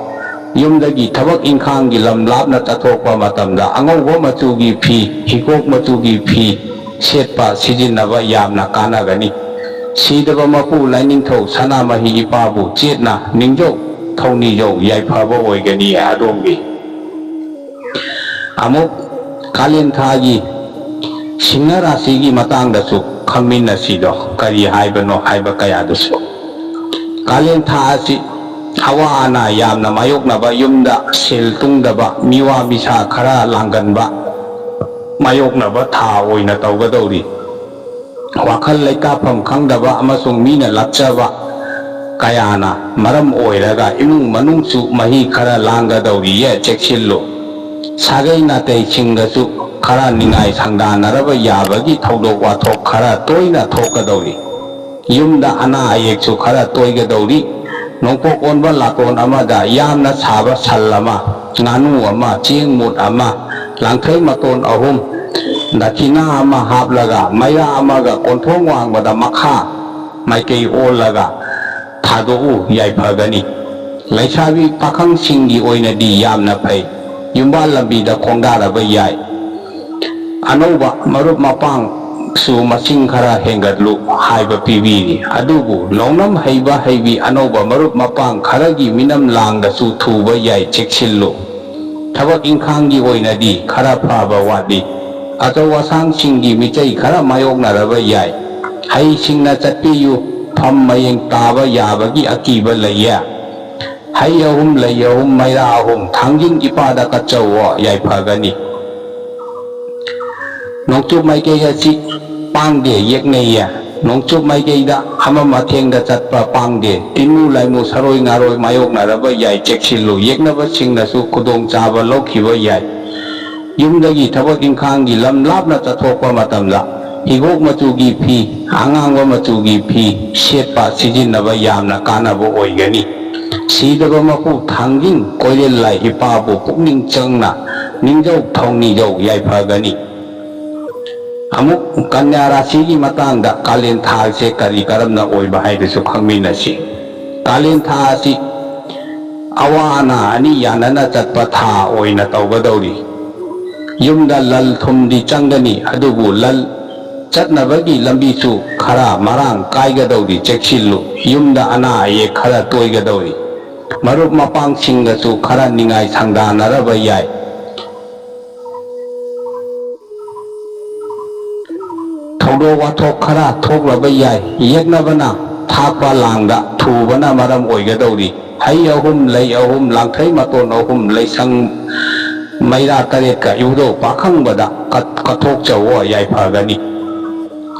ꯌꯨꯝꯗꯒꯤ ꯊꯕꯛ ꯏꯪꯈꯥꯡꯒꯤ ꯂꯝ ꯂꯥꯞꯅ ꯆꯠꯊꯣꯛꯄ ꯃꯇꯝꯗ ꯑꯉꯧꯕ ꯃꯆꯨꯒꯤ ꯐꯤ, ꯍꯤꯒꯣꯛ ꯃꯆꯨꯒꯤ ꯐꯤ ꯁꯦꯠꯄ ꯁꯤꯖꯤꯟꯅꯕ ꯌꯥꯝꯅ ꯀꯥꯟꯅꯒꯅꯤ꯫ ꯁꯤꯗꯕ ꯃꯄꯨ ꯂꯥꯏꯅꯤꯡꯊꯧ ꯁꯅꯥꯃꯍꯤ ꯏꯄꯥꯕꯨ ꯆꯦꯠꯅ ꯅꯤꯡꯖꯧ, ꯊꯧꯅꯤꯖꯧ, ꯌꯥꯏꯐꯕ ꯑꯣꯏꯒꯅꯤ ꯑꯗꯣꯝꯒꯤ꯫ ꯑꯃꯨꯛ ꯀꯥꯂꯦꯟ ꯊꯥꯒꯤ ꯁꯤꯡꯍ ꯔꯥꯁꯤꯒꯤ ꯃꯇꯥꯡꯗꯁꯨ ꯈꯪꯃꯤꯟꯅꯁꯤꯗꯣ, ꯀꯔꯤ ꯍꯥꯏꯕꯅꯣ ꯍꯥꯏꯕ ꯀꯌꯥꯗꯨꯁꯨ꯫ ꯀꯥꯂꯦꯟ ꯊꯥ ꯑꯁꯤ ꯑꯋꯥ ꯑꯅꯥ ꯌꯥꯝꯅ ꯃꯥꯌꯣꯛꯅꯕ, ꯌꯨꯝꯗ ꯁꯦꯜ ꯇꯨꯡꯗꯕ, ꯃꯤꯋꯥ ꯃꯤꯁꯥ ꯈꯔ ꯂꯥꯡꯒꯟꯕ ꯃꯥꯌꯣꯛꯅꯕ ꯊꯥ ꯑꯣꯏꯅ ꯇꯧꯒꯗꯧꯔꯤ꯫ ꯋꯥꯈꯜ ꯂꯩꯇꯥꯐꯝ ꯈꯪꯗꯕ ꯑꯃꯁꯨꯡ ꯃꯤꯅ ꯂꯥꯛꯆꯕ ꯀꯌꯥꯅ ꯃꯔꯝ ꯑꯣꯏꯔꯒ ꯏꯃꯨꯡ ꯃꯅꯨꯡꯁꯨ ꯃꯍꯤ ꯈꯔ ꯂꯥꯡꯒꯗꯧꯔꯤꯌꯦ, ꯆꯦꯛꯁꯤꯜꯂꯨ꯫ ꯁꯥꯒꯩ ꯅꯥꯇꯩꯁꯤꯡꯒꯁꯨ ꯈꯔ ꯅꯤꯡꯉꯥꯏ ꯁꯪꯗꯥꯅꯔꯕ ꯌꯥꯕꯒꯤ ꯊꯧꯗꯣꯛ ꯋꯥꯊꯣꯛ ꯈꯔ ꯇꯣꯏꯅ ꯊꯣꯛꯀꯗꯧꯔꯤ꯫ ꯌꯨꯝꯗ ꯑꯅꯥ ꯑꯌꯦꯛꯁꯨ ꯈꯔ ꯇꯣꯏꯒꯗꯧꯔꯤ꯫ ꯅꯣꯡꯄꯣꯛ ꯑꯣꯟꯕ ꯂꯥꯇꯣꯟ ꯑꯃꯗ ꯌꯥꯝꯅ ꯁꯥꯕ ꯁꯜ ꯑꯃ, ꯉꯥꯅꯨ ꯑꯃ, ꯆꯦꯡ ꯃꯨꯠ ꯑꯃ, ꯂꯥꯡꯊ꯭ꯔꯩ ꯃꯇꯣꯟ ꯑꯍꯨꯝ, ꯗꯈꯤꯅꯥ ꯑꯃ ꯍꯥꯞꯂꯒ ꯃꯩꯔꯥ ꯑꯃꯒ ꯀꯣꯟꯊꯣꯡ ꯋꯥꯡꯃꯗ ꯃꯈꯥ ꯃꯥꯏꯀꯩ ꯑꯣꯜꯂꯒ ꯊꯥꯗꯣꯛꯎ ꯌꯥꯏꯐꯒꯅꯤ꯫ ꯂꯩꯁꯥꯕꯤ ꯄꯥꯈꯪꯁꯤꯡꯒꯤ ꯑꯣꯏꯅꯗꯤ ꯌꯥꯝꯅ ꯐꯩ꯫ ꯌꯨꯝꯕꯥꯜ ꯂꯝꯕꯤꯗ ꯈꯣꯡꯗꯥꯔꯕ ꯌꯥꯏ꯫ ꯑꯅꯧꯕ ꯃꯔꯨꯞ ꯃꯄꯥꯡꯁꯨ ꯃꯁꯤꯡ ꯈꯔ ꯍꯦꯟꯒꯠꯂꯨ ꯍꯥꯏꯕ ꯄꯤꯕꯤꯔꯤ꯫ ꯑꯗꯨꯕꯨ ꯂꯧꯅꯝ ꯍꯩꯕ ꯍꯩꯕꯤ ꯑꯅꯧꯕ ꯃꯔꯨꯞ ꯃꯄꯥꯡ ꯈꯔꯒꯤ ꯃꯤꯅꯝ ꯂꯥꯡꯗꯁꯨ ꯊꯨꯕ ꯌꯥꯏ, ꯆꯦꯛꯁꯤꯜꯂꯨ꯫ ꯊꯕꯛ ꯏꯪꯈꯥꯡꯒꯤ ꯑꯣꯏꯅꯗꯤ ꯈꯔ ꯐꯕ ꯋꯥꯠꯂꯤ꯫ ꯑꯆꯧ ꯑꯁꯥꯡꯁꯤꯡꯒꯤ ꯃꯤꯆꯩ ꯈꯔ ꯃꯥꯌꯣꯛꯅꯔꯕ ꯌꯥꯏ꯫ ꯍꯩꯁꯤꯡꯅ ꯆꯠꯄꯤꯌꯨ, ꯐꯝ ꯃꯌꯦꯡ ꯇꯥꯕ ꯌꯥꯕꯒꯤ ꯑꯀꯤꯕ ꯂꯩꯌꯦ꯫ ꯍꯩ ꯑꯍꯨꯝ, ꯂꯩ ꯑꯍꯨꯝ, ꯃꯩꯔꯥ ꯑꯍꯨꯝ, ꯊꯥꯡꯖꯤꯡ ꯏꯄꯥꯗ ꯀꯠꯆꯧꯋꯣ, ꯌꯥꯏꯐꯒꯅꯤ꯫ ꯅꯣꯡꯆꯨꯞ ꯃꯥꯏꯀꯩ ꯑꯁꯤ ꯄꯥꯡꯗꯦ, ꯌꯦꯛꯅꯩꯌꯦ꯫ ꯅꯣꯡꯆꯨꯞ ꯃꯥꯏꯀꯩꯗ ꯑꯃꯝ ꯑꯊꯦꯡꯗ ꯆꯠꯄ ꯄꯥꯡꯗꯦ꯫ ꯇꯤꯟꯃꯨ ꯂꯥꯏꯃꯨ, ꯁꯔꯣꯏ ꯉꯥꯔꯣꯏ ꯃꯥꯌꯣꯛꯅꯔꯕ ꯌꯥꯏ, ꯆꯦꯛꯁꯤꯜꯂꯨ꯫ ꯌꯦꯛꯅꯕꯁꯤꯡꯅꯁꯨ ꯈꯨꯗꯣꯡꯆꯥꯕ ꯂꯧꯈꯤꯕ ꯌꯥꯏ꯫ ꯌꯨꯝꯗꯒꯤ ꯊꯕꯛ ꯏꯪꯈꯥꯡꯒꯤ ꯂꯝ ꯂꯥꯞꯅ ꯆꯠꯊꯣꯛꯄ ꯃꯇꯝꯗ ꯍꯤꯒꯣꯛ ꯃꯆꯨꯒꯤ ꯐꯤ, ꯑꯉꯥꯡꯕ ꯃꯆꯨꯒꯤ ꯐꯤ ꯁꯦꯠꯄ ꯁꯤꯖꯤꯟꯅꯕ ꯌꯥꯝꯅ ꯀꯥꯟꯅꯕ ꯑꯣꯏꯒꯅꯤ꯫ ꯁꯤꯗꯕ ꯃꯄꯨ ꯊꯥꯡꯖꯤꯡ ꯀꯣꯏꯔꯦꯜ ꯂꯥꯏ ꯏꯄꯥꯕꯨ ꯄꯨꯛꯅꯤꯡ ꯆꯪꯅ ꯅꯤꯡꯖꯧ ꯊꯧꯅꯤꯖꯧ ꯌꯥꯏꯐꯒꯅꯤ꯫ ꯑꯃꯨꯛ ꯀꯟꯌꯥ ꯔꯥꯁꯤꯒꯤ ꯃꯇꯥꯡꯗ ꯀꯥꯂꯦꯟ ꯊꯥꯁꯦ ꯀꯔꯤ ꯀꯔꯝꯅ ꯑꯣꯏꯕ ꯍꯥꯏꯕꯁꯨ ꯈꯪꯃꯤꯟꯅꯁꯤ꯫ ꯀꯥꯂꯦꯟ ꯊꯥ ꯑꯁꯤ ꯑꯋꯥ ꯑꯅꯥ ꯑꯅꯤ ꯌꯥꯅꯅ ꯆꯠꯄ ꯊꯥ ꯑꯣꯏꯅ ꯇꯧꯒꯗꯧꯔꯤ꯫ ꯌꯨꯝꯗ ꯂꯟ ꯊꯨꯝꯗꯤ ꯆꯪꯒꯅꯤ, ꯑꯗꯨꯕꯨ ꯂꯟ ꯆꯠꯅꯕꯒꯤ ꯂꯝꯕꯤꯁꯨ ꯈꯔ ꯃꯔꯥꯡ ꯀꯥꯏꯒꯗꯧꯔꯤ, ꯆꯦꯛꯁꯤꯜꯂꯨ꯫ ꯌꯨꯝꯗ ꯑꯅꯥ ꯑꯌꯦꯛ ꯈꯔ ꯇꯣꯏꯒꯗꯧꯔꯤ꯫ ꯃꯔꯨꯞ ꯃꯄꯥꯡꯁꯤꯡꯒꯁꯨ ꯈꯔ ꯅꯤꯡꯉꯥꯏ ꯁꯪꯗꯥꯅꯔꯕ ꯌꯥꯏ꯫ ꯊꯧꯗꯣꯛ ꯋꯥꯊꯣꯛ ꯈꯔ ꯊꯣꯛꯂꯕ ꯌꯥꯏ꯫ ꯌꯦꯛꯅꯕꯅ ꯊꯥꯛꯄ ꯂꯥꯡꯗ ꯊꯨꯕꯅ ꯃꯔꯝ ꯑꯣꯏꯒꯗꯧꯔꯤ꯫ ꯍꯩ ꯑꯍꯨꯝ, ꯂꯩ ꯑꯍꯨꯝ, ꯂꯥꯡꯊ꯭ꯔꯩ ꯃꯇꯣꯟ ꯑꯍꯨꯝ, ꯂꯩꯁꯪ ꯃꯩꯔꯥ ꯇꯔꯦꯠꯀ ꯏꯕꯨꯙꯧ ꯄꯥꯈꯪꯕꯗ ꯀꯠ-, ꯀꯠꯊꯣꯛꯆꯧꯋꯣ, ꯌꯥꯏꯐꯒꯅꯤ꯫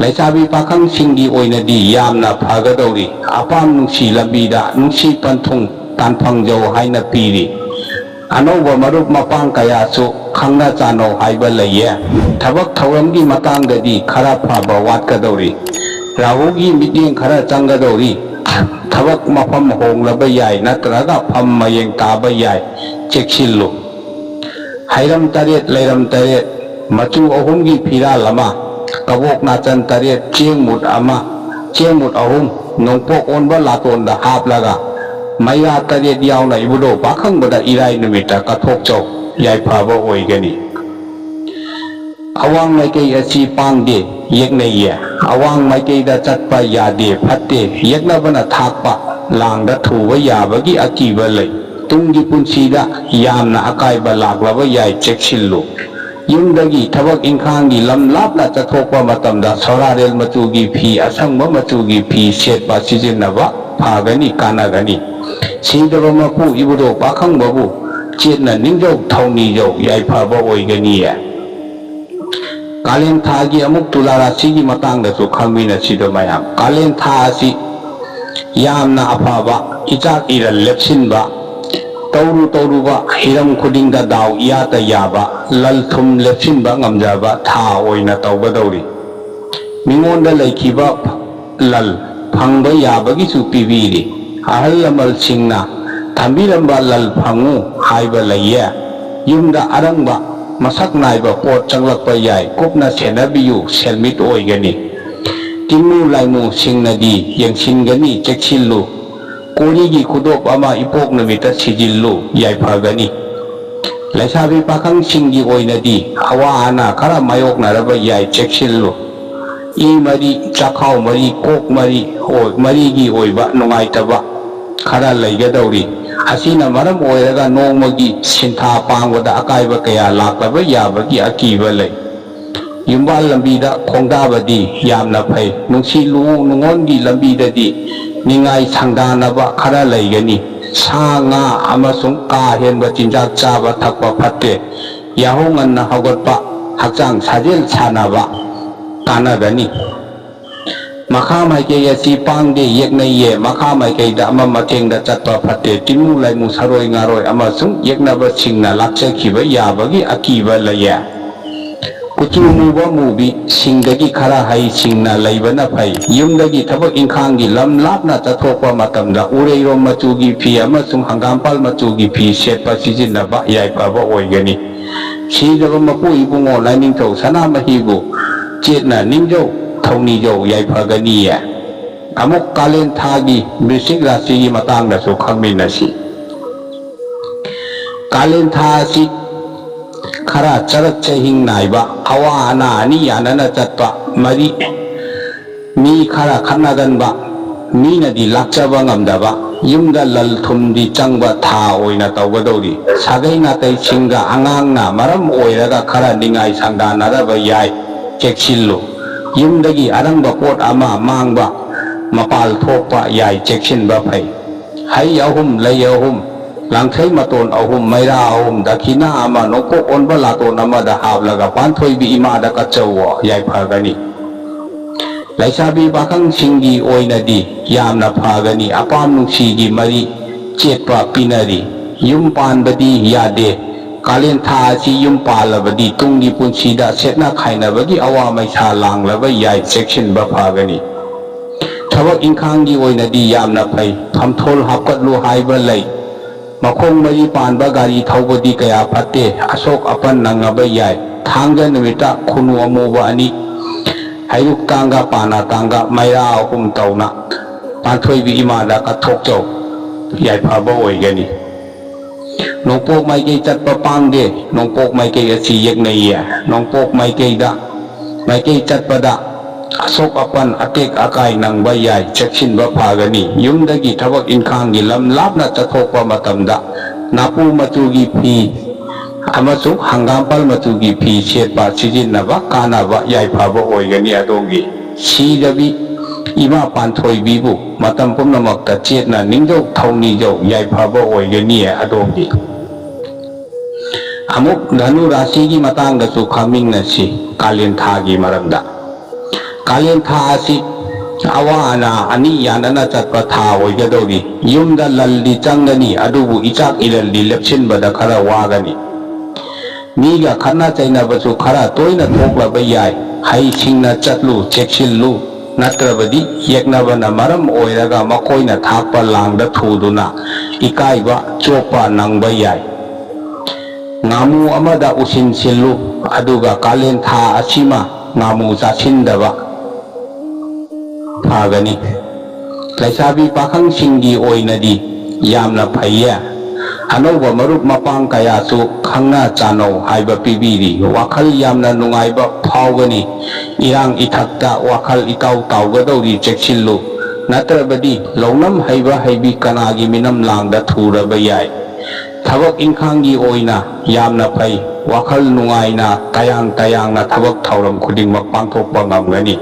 ꯂꯩꯁꯥꯕꯤ ꯄꯥꯈꯪꯁꯤꯡꯒꯤ ꯑꯣꯏꯅꯗꯤ ꯌꯥꯝꯅ ꯐꯒꯗꯧꯔꯤ꯫ ꯑꯄꯥꯝ ꯅꯨꯡꯁꯤ ꯂꯝꯕꯤꯗ ꯅꯨꯡꯁꯤ ꯄꯟꯊꯨꯡ ꯇꯥꯟꯐꯪꯖꯧ ꯍꯥꯏꯅ ꯄꯤꯔꯤ꯫ ꯑꯅꯧꯕ ꯃꯔꯨꯞ ꯃꯄꯥꯡ ꯀꯌꯥꯁꯨ ꯈꯪꯅ ꯆꯥꯟꯅꯧ ꯍꯥꯏꯕ ꯂꯩꯌꯦ꯫ ꯊꯕꯛ ꯊꯧꯔꯝꯒꯤ ꯃꯇꯥꯡꯗꯗꯤ ꯈꯔ ꯐꯕ ꯋꯥꯠꯀꯗꯧꯔꯤ꯫ ꯔꯥꯍꯨꯒꯤ ꯃꯤꯠꯌꯦꯡ ꯈꯔ ꯆꯪꯒꯗꯧꯔꯤ꯫ ꯊꯕꯛ ꯃꯐꯝ ꯍꯣꯡꯂꯕ ꯌꯥꯏ, ꯅꯠꯇ꯭ꯔꯒ ꯐꯝ ꯃꯌꯦꯡ ꯇꯥꯕ ꯌꯥꯏ꯫ ꯆꯦꯛꯁꯤꯜꯂꯨ꯫ ꯍꯩꯔꯝ ꯇꯔꯦꯠ, ꯂꯩꯔꯝ ꯇꯔꯦꯠ, ꯃꯆꯨ ꯑꯍꯨꯝꯒꯤ ꯐꯤꯔꯥꯜ ꯑꯃ, ꯀꯕꯣꯛ ꯅꯥꯆꯟ ꯇꯔꯦꯠ, ꯆꯦꯡ ꯃꯨꯠ ꯑꯃ, ꯆꯦꯡ ꯃꯨꯠ ꯑꯍꯨꯝ, ꯅꯣꯡꯄꯣꯛ ꯑꯣꯟꯕ ꯂꯥꯇꯣꯟꯗ ꯍꯥꯞꯂꯒ, ꯃꯩꯔꯥ ꯇꯔꯦꯠ ꯌꯥꯎꯅ ꯏꯕꯨꯙꯧ ꯄꯥꯈꯪꯕꯗ ꯏꯔꯥꯏ ꯅꯨꯃꯤꯠꯇ ꯀꯠꯊꯣꯛꯆꯧ, ꯌꯥꯏꯐꯕ ꯑꯣꯏꯒꯅꯤ꯫ ꯑꯋꯥꯡ ꯃꯥꯏꯀꯩ ꯑꯁꯤ ꯄꯥꯡꯗꯦ, ꯌꯦꯛꯅꯩꯌꯦ꯫ ꯑꯋꯥꯡ ꯃꯥꯏꯀꯩꯗ ꯆꯠꯄ ꯌꯥꯗꯦ, ꯐꯠꯇꯦ, ꯌꯦꯛꯅꯕꯅ ꯊꯥꯛꯄ, ꯂꯥꯡꯗ ꯊꯨꯕ ꯌꯥꯕꯒꯤ ꯑꯀꯤꯕ ꯂꯩ꯫ ꯇꯨꯡꯒꯤ ꯄꯨꯟꯁꯤꯗ ꯌꯥꯝꯅ ꯑꯀꯥꯏꯕ ꯂꯥꯛꯂꯕ ꯌꯥꯏ, ꯆꯦꯛꯁꯤꯜꯂꯨ꯫ ꯌꯨꯝꯗꯒꯤ ꯊꯕꯛ ꯏꯪꯈꯥꯡꯒꯤ ꯂꯝ ꯂꯥꯞꯅ ꯆꯠꯊꯣꯛꯄ ꯃꯇꯝꯗ ꯁꯣꯔꯥꯔꯦꯜ ꯃꯆꯨꯒꯤ ꯐꯤ, ꯑꯁꯪꯕ ꯃꯆꯨꯒꯤ ꯐꯤ ꯁꯦꯠꯄ ꯁꯤꯖꯤꯟꯅꯕ ꯐꯒꯅꯤ, ꯀꯥꯟꯅꯒꯅꯤ꯫ ꯁꯤꯗꯕ ꯃꯄꯨ ꯏꯕꯨꯙꯧ ꯄꯥꯈꯪꯕꯕꯨ ꯆꯦꯠꯅ ꯅꯤꯡꯖꯧ, ꯊꯧꯅꯤꯖꯧ, ꯌꯥꯏꯐꯕ ꯑꯣꯏꯒꯅꯤꯌꯦ꯫ ꯀꯥꯂꯦꯟ ꯊꯥꯒꯤ ꯑꯃꯨꯛ ꯇꯨꯂꯥ ꯔꯥꯁꯤꯒꯤ ꯃꯇꯥꯡꯗꯁꯨ ꯈꯪꯃꯤꯟꯅꯁꯤꯗ ꯃꯌꯥꯝ꯫ ꯀꯥꯂꯦꯟ ꯊꯥ ꯑꯁꯤ ꯌꯥꯝꯅ ꯑꯐꯕ, ꯏꯆꯥꯛ ꯏꯔꯜ ꯂꯦꯞꯁꯤꯟꯕ, ꯇꯧꯔꯨ ꯇꯧꯔꯨꯕ ꯍꯤꯔꯝ ꯈꯨꯗꯤꯡꯗ ꯗꯥꯎ ꯏꯌꯥꯗ ꯌꯥꯕ, ꯂꯟ ꯊꯨꯝ ꯂꯦꯞꯁꯤꯟꯕ ꯉꯝꯖꯕ ꯊꯥ ꯑꯣꯏꯅ ꯇꯧꯒꯗꯧꯔꯤ꯫ ꯃꯤꯉꯣꯟꯗ ꯂꯩꯈꯤꯕ ꯂꯟ ꯐꯪꯕ ꯌꯥꯕꯒꯤꯁꯨ ꯄꯤꯕꯤꯔꯤ꯫ ꯑꯍꯜ ꯂꯃꯟꯁꯤꯡꯅ ꯊꯝꯕꯤꯔꯝꯕ ꯂꯟ ꯐꯪꯉꯨ ꯍꯥꯏꯕ ꯂꯩꯌꯦ꯫ ꯌꯨꯝꯗ ꯑꯔꯪꯕ ꯃꯁꯛ ꯅꯥꯏꯕ ꯄꯣꯠ ꯆꯪꯂꯛꯄ ꯌꯥꯏ, ꯀꯨꯞꯅ ꯁꯦꯟꯅꯕꯤꯌꯨ, ꯁꯦꯜꯃꯤꯠ ꯑꯣꯏꯒꯅꯤ꯫ ꯇꯤꯡꯃꯨ ꯂꯥꯏꯃꯨꯁꯤꯡꯅꯗꯤ ꯌꯦꯡꯁꯤꯟꯒꯅꯤ, ꯆꯦꯛꯁꯤꯜꯂꯨ꯫ ꯀꯣꯔꯤꯒꯤ ꯈꯨꯗꯣꯞ ꯑꯃ ꯏꯄꯣꯛ ꯅꯨꯃꯤꯠꯇ ꯁꯤꯖꯤꯜꯂꯨ, ꯌꯥꯏꯐꯒꯅꯤ꯫ ꯂꯩꯁꯥꯕꯤ ꯄꯥꯈꯪꯁꯤꯡꯒꯤ ꯑꯣꯏꯅꯗꯤ ꯑꯋꯥ ꯑꯅꯥ ꯈꯔ ꯃꯥꯌꯣꯛꯅꯔꯕ ꯌꯥꯏ, ꯆꯦꯛꯁꯤꯜꯂꯨ꯫ ꯏ ꯃꯔꯤ, ꯆꯥꯛꯈꯥꯎ ꯃꯔꯤ, ꯀꯣꯛ ꯃꯔꯤ, ꯑꯣ-, ꯃꯔꯤꯒꯤ ꯑꯣꯏꯕ ꯅꯨꯡꯉꯥꯏꯇꯕ ꯈꯔ ꯂꯩꯒꯗꯧꯔꯤ꯫ ꯑꯁꯤꯅ ꯃꯔꯝ ꯑꯣꯏꯔꯒ ꯅꯣꯡꯃꯒꯤ ꯁꯤꯟꯊꯥ ꯄꯥꯡꯕꯗ ꯑꯀꯥꯏꯕ ꯀꯌꯥ ꯂꯥꯛꯂꯕ ꯌꯥꯕꯒꯤ ꯑꯀꯤꯕ ꯂꯩ꯫ ꯌꯨꯝꯕꯥꯜ ꯂꯝꯕꯤꯗ ꯈꯣꯡꯗꯥꯕꯗꯤ ꯌꯥꯝꯅ ꯐꯩ꯫ ꯅꯨꯡꯁꯤ ꯂꯨ-, ꯅꯨꯡꯉꯣꯟꯒꯤ ꯂꯝꯕꯤꯗꯗꯤ ꯅꯤꯡꯉꯥꯏ ꯁꯪꯗꯥꯅꯕ ꯈꯔ ꯂꯩꯒꯅꯤ꯫ ꯁꯥ ꯉꯥ ꯑꯃꯁꯨꯡ ꯀꯥ ꯍꯦꯟꯕ ꯆꯤꯟꯖꯥꯛ ꯆꯥꯕ ꯊꯛꯄ ꯐꯠꯇꯦ꯫ ꯌꯥꯍꯧ ꯉꯟꯅ ꯍꯧꯒꯠꯄ, ꯍꯛꯆꯥꯡ ꯁꯥꯖꯦꯜ ꯁꯥꯟꯅꯕ ꯀꯥꯟꯅꯒꯅꯤ꯫ ꯃꯈꯥ ꯃꯥꯏꯀꯩ ꯑꯁꯤ ꯄꯥꯡꯗꯦ, ꯌꯦꯛꯅꯩꯌꯦ꯫ ꯃꯈꯥ ꯃꯥꯏꯀꯩꯗ ꯑꯃ ꯃꯇꯦꯡꯗ ꯆꯠꯄ ꯐꯠꯇꯦ꯫ ꯇꯤꯟꯃꯨ ꯂꯥꯏꯃꯨ ꯁꯔꯣꯏ ꯉꯥꯔꯣꯏ ꯑꯃꯁꯨꯡ ꯌꯦꯛꯅꯕꯁꯤꯡꯅ ꯂꯥꯛꯆꯈꯤꯕ ꯌꯥꯕꯒꯤ ꯑꯀꯤꯕ ꯂꯩꯌꯦ꯫ ꯀꯨꯆꯨ ꯃꯨꯕ ꯃꯨꯕꯤ, ꯁꯤꯡꯗꯒꯤ ꯈꯔ ꯍꯩ ꯁꯤꯡꯅ ꯂꯩꯕꯅ ꯐꯩ꯫ ꯌꯨꯝꯗꯒꯤ ꯊꯕꯛ ꯏꯪꯈꯥꯡꯒꯤ ꯂꯝ ꯂꯥꯞꯅ ꯆꯠꯊꯣꯛꯄ ꯃꯇꯝꯗ ꯎꯔꯩꯔꯣꯝ ꯃꯆꯨꯒꯤ ꯐꯤ ꯑꯃꯁꯨꯡ ꯍꯪꯒꯥꯝꯄꯥꯜ ꯃꯆꯨꯒꯤ ꯐꯤ ꯁꯦꯠꯄ ꯁꯤꯖꯤꯟꯅꯕ ꯌꯥꯏꯐꯕ ꯑꯣꯏꯒꯅꯤ꯫ ꯁꯤꯗꯕ ꯃꯄꯨ ꯏꯕꯨꯡꯉꯣ ꯂꯥꯏꯅꯤꯡꯊꯧ ꯁꯅꯥꯃꯍꯤꯕꯨ ꯆꯦꯠꯅ ꯅꯤꯡꯖꯧ, ꯊꯧꯅꯤꯖꯧ ꯌꯥꯏꯐꯒꯅꯤꯌꯦ꯫ ꯑꯃꯨꯛ ꯀꯥꯂꯦꯟ ꯊꯥꯒꯤ ꯕꯤꯁꯤꯛ ꯔꯥꯁꯤꯒꯤ ꯃꯇꯥꯡꯗꯁꯨ ꯈꯪꯃꯤꯟꯅꯁꯤ꯫ ꯀꯥꯂꯦꯟ ꯊꯥ ꯑꯁꯤ ꯈꯔ ꯆꯔꯛ ꯆꯍꯤꯡ ꯅꯥꯏꯕ, ꯑꯋꯥ ꯑꯅꯥ ꯑꯅꯤ ꯌꯥꯅꯅ ꯆꯠꯄ, ꯃꯔꯤ, ꯃꯤ ꯈꯔ ꯈꯠꯅꯒꯟꯕ, ꯃꯤꯅꯗꯤ ꯂꯥꯛꯆꯕ ꯉꯝꯗꯕ, ꯌꯨꯝꯗ ꯂꯟ ꯊꯨꯝꯗꯤ ꯆꯪꯕ ꯊꯥ ꯑꯣꯏꯅ ꯇꯧꯒꯗꯧꯔꯤ꯫ ꯁꯥꯒꯩ ꯅꯥꯇꯩꯁꯤꯡꯒ ꯑꯉꯥꯡꯅ ꯃꯔꯝ ꯑꯣꯏꯔꯒ ꯈꯔ ꯅꯤꯡꯉꯥꯏ ꯁꯪꯗꯥꯅꯔꯕ ꯌꯥꯏ, ꯆꯦꯛꯁꯤꯜꯂꯨ꯫ ꯌꯨꯝꯗꯒꯤ ꯑꯔꯪꯕ ꯄꯣꯠ ꯑꯃ ꯃꯥꯡꯕ, ꯃꯄꯥꯜ ꯊꯣꯛꯄ ꯌꯥꯏ, ꯆꯦꯛꯁꯤꯟꯕ ꯐꯩ꯫ ꯍꯩ ꯑꯍꯨꯝ, ꯂꯩ ꯑꯍꯨꯝ, ꯂꯥꯡꯊ꯭ꯔꯩ ꯃꯇꯣꯟ ꯑꯍꯨꯝ, ꯃꯩꯔꯥ ꯑꯍꯨꯝ, ꯗꯈꯤꯅꯥ ꯑꯃ, ꯅꯣꯡꯄꯣꯛ ꯑꯣꯟꯕ ꯂꯥꯇꯣꯟ ꯑꯃꯗ ꯍꯥꯞꯂꯒ ꯄꯥꯟꯊꯣꯏꯕꯤ ꯏꯃꯥꯗ ꯀꯠꯆꯧꯋꯣ, ꯌꯥꯏꯐꯒꯅꯤ꯫ ꯂꯩꯁꯥꯕꯤ ꯄꯥꯈꯪꯁꯤꯡꯒꯤ ꯑꯣꯏꯅꯗꯤ ꯌꯥꯝꯅ ꯐꯒꯅꯤ꯫ ꯑꯄꯥꯝ ꯅꯨꯡꯁꯤꯒꯤ ꯃꯔꯤ ꯆꯦꯠꯄ ꯄꯤꯅꯔꯤ꯫ ꯌꯨꯝ ꯄꯥꯟꯕꯗꯤ ꯌꯥꯗꯦ꯫ ꯀꯥꯂꯦꯟ ꯊꯥ ꯑꯁꯤ ꯌꯨꯝ ꯄꯥꯜꯂꯕꯗꯤ ꯇꯨꯡꯒꯤ ꯄꯨꯟꯁꯤꯗ ꯁꯦꯠꯅ ꯈꯥꯏꯅꯕꯒꯤ ꯑꯋꯥ ꯃꯩꯁꯥ ꯂꯥꯡꯂꯕ ꯌꯥꯏ, ꯆꯦꯛꯁꯤꯟꯕ ꯐꯒꯅꯤ꯫ ꯊꯕꯛ ꯏꯪꯈꯥꯡꯒꯤ ꯑꯣꯏꯅꯗꯤ ꯌꯥꯝꯅ ꯐꯩ꯫ ꯐꯝꯊꯣꯜ ꯍꯥꯞꯀꯠꯂꯨ ꯍꯥꯏꯕ ꯂꯩ꯫ ꯃꯈꯣꯡ ꯃꯔꯤ ꯄꯥꯟꯕ ꯒꯥꯔꯤ ꯊꯧꯕꯗꯤ ꯀꯌꯥ ꯐꯠꯇꯦ, ꯑꯁꯣꯛ ꯑꯄꯟ ꯅꯪꯉꯕ ꯌꯥꯏ꯫ ꯊꯥꯡꯖ ꯅꯨꯃꯤꯠꯇ ꯈꯨꯅꯨ ꯑꯃꯨꯕ ꯑꯅꯤ, ꯍꯩꯔꯨꯛ ꯇꯥꯡꯒ, ꯄꯥꯅꯥ ꯇꯥꯡꯒ, ꯃꯩꯔꯥ ꯑꯍꯨꯝ ꯇꯧꯅ ꯄꯥꯟꯊꯣꯏꯕꯤ ꯏꯃꯥꯗ ꯀꯠꯊꯣꯛꯆꯧ, ꯌꯥꯏꯐꯕ ꯑꯣꯏꯒꯅꯤ꯫ ꯅꯣꯡꯄꯣꯛ ꯃꯥꯏꯀꯩ ꯆꯠꯄ ꯄꯥꯡꯗꯦ꯫ ꯅꯣꯡꯄꯣꯛ ꯃꯥꯏꯀꯩ ꯑꯁꯤ ꯌꯦꯛꯅꯩꯌꯦ꯫ ꯅꯣꯡꯄꯣꯛ ꯃꯥꯏꯀꯩꯗ, ꯃꯥꯏꯀꯩ ꯆꯠꯄꯗ ꯑꯁꯣꯛ ꯑꯄꯟ, ꯑꯇꯦꯛ ꯑꯀꯥꯏ ꯅꯪꯕ ꯌꯥꯏ, ꯆꯦꯛꯁꯤꯟꯕ ꯐꯒꯅꯤ꯫ ꯌꯨꯝꯗꯒꯤ ꯊꯕꯛ ꯏꯪꯈꯥꯡꯒꯤ ꯂꯝ ꯂꯥꯞꯅ ꯆꯠꯊꯣꯛꯄ ꯃꯇꯝꯗ ꯅꯥꯄꯨ ꯃꯆꯨꯒꯤ ꯐꯤ ꯑꯃꯁꯨꯡ ꯍꯪꯒꯥꯝꯄꯥꯜ ꯃꯆꯨꯒꯤ ꯐꯤ ꯁꯦꯠꯄ ꯁꯤꯖꯤꯟꯅꯕ ꯀꯥꯟꯅꯕ ꯌꯥꯏꯐꯕ ꯑꯣꯏꯒꯅꯤ꯫ ꯑꯗꯣꯝꯒꯤ ꯁꯤꯗꯕꯤ ꯏꯃꯥ ꯄꯥꯟꯊꯣꯏꯕꯤꯕꯨ ꯃꯇꯝ ꯄꯨꯝꯅꯃꯛꯇ ꯆꯦꯠꯅ ꯅꯤꯡꯖꯧ ꯊꯧꯅꯤꯖꯧ, ꯌꯥꯏꯐꯕ ꯑꯣꯏꯒꯅꯤ꯫ ꯑꯗꯣꯝꯒꯤ ꯑꯃꯨꯛ ꯙꯅꯨ ꯔꯥꯁꯤꯒꯤ ꯃꯇꯥꯡꯗꯁꯨ ꯈꯪꯃꯤꯟꯅꯁꯤ꯫ ꯀꯥꯂꯦꯟ ꯊꯥꯒꯤ ꯃꯔꯝꯗ, ꯀꯥꯂꯦꯟ ꯊꯥ ꯑꯁꯤ ꯑꯋꯥ ꯑꯅꯥ ꯑꯅꯤ ꯌꯥꯅꯅ ꯆꯠꯄ ꯊꯥ ꯑꯣꯏꯒꯗꯧꯔꯤ꯫ ꯌꯨꯝꯗ ꯂꯜꯗꯤ ꯆꯪꯒꯅꯤ, ꯑꯗꯨꯕꯨ ꯏꯆꯥꯛ ꯏꯔꯜꯗꯤ ꯂꯦꯞꯁꯤꯟꯕꯗ ꯈꯔ ꯋꯥꯒꯅꯤ꯫ ꯃꯤꯒ ꯈꯠꯅ ꯆꯩꯅꯕꯁꯨ ꯈꯔ ꯇꯣꯏꯅ ꯊꯣꯛꯂꯕ ꯌꯥꯏ꯫ ꯍꯩꯁꯤꯡꯅ ꯆꯠꯂꯨ, ꯆꯦꯛꯁꯤꯜꯂꯨ, ꯅꯠꯇ꯭ꯔꯕꯗꯤ ꯌꯦꯛꯅꯕꯅ ꯃꯔꯝ ꯑꯣꯏꯔꯒ ꯃꯈꯣꯏꯅ ꯊꯥꯛꯄ ꯂꯥꯡꯗ ꯊꯨꯗꯨꯅ ꯏꯀꯥꯏꯕ ꯆꯣꯞꯄ ꯅꯪꯕ ꯌꯥꯏ꯫ ꯉꯥꯃꯨ ꯑꯃꯗ ꯎꯁꯤꯟ ꯁꯤꯜꯂꯨ, ꯑꯗꯨꯒ ꯀꯥꯂꯦꯟ ꯊꯥ ꯑꯁꯤꯃ ꯉꯥꯃꯨ ꯆꯥꯁꯤꯟꯗꯕ ꯐꯒꯅꯤ꯫ ꯂꯩꯁꯥꯕꯤ ꯄꯥꯈꯪꯁꯤꯡꯒꯤ ꯑꯣꯏꯅꯗꯤ ꯌꯥꯝꯅ ꯐꯩꯌꯦ꯫ ꯑꯅꯧꯕ ꯃꯔꯨꯞ ꯃꯄꯥꯡ ꯀꯌꯥꯁꯨ ꯈꯪꯅ ꯆꯥꯟꯅꯧ ꯍꯥꯏꯕ ꯄꯤꯕꯤꯔꯤ꯫ ꯋꯥꯈꯜ ꯌꯥꯝꯅ ꯅꯨꯡꯉꯥꯏꯕ ꯐꯥꯎꯒꯅꯤ꯫ ꯏꯔꯥꯡ ꯏꯊꯛꯇ ꯋꯥꯈꯜ ꯏꯇꯥꯎ ꯇꯥꯎꯒꯗꯧꯔꯤ, ꯆꯦꯛꯁꯤꯜꯂꯨ꯫ ꯅꯠꯇ꯭ꯔꯕꯗꯤ ꯂꯧꯅꯝ ꯍꯩꯕ ꯍꯩꯕꯤ ꯀꯅꯥꯒꯤ ꯃꯤꯅꯝ ꯂꯥꯡꯗ ꯊꯨꯔꯕ ꯌꯥꯏ꯫ ꯊꯕꯛ ꯏꯪꯈꯥꯡꯒꯤ ꯑꯣꯏꯅ ꯌꯥꯝꯅ ꯐꯩ꯫ ꯋꯥꯈꯜ ꯅꯨꯡꯉꯥꯏꯅ ꯇꯌꯥꯡ ꯇꯌꯥꯡꯅ ꯊꯕꯛ ꯊꯧꯔꯝ ꯈꯨꯗꯤꯡꯃꯛ ꯄꯥꯡꯊꯣꯛꯄ ꯉꯝꯒꯅꯤ꯫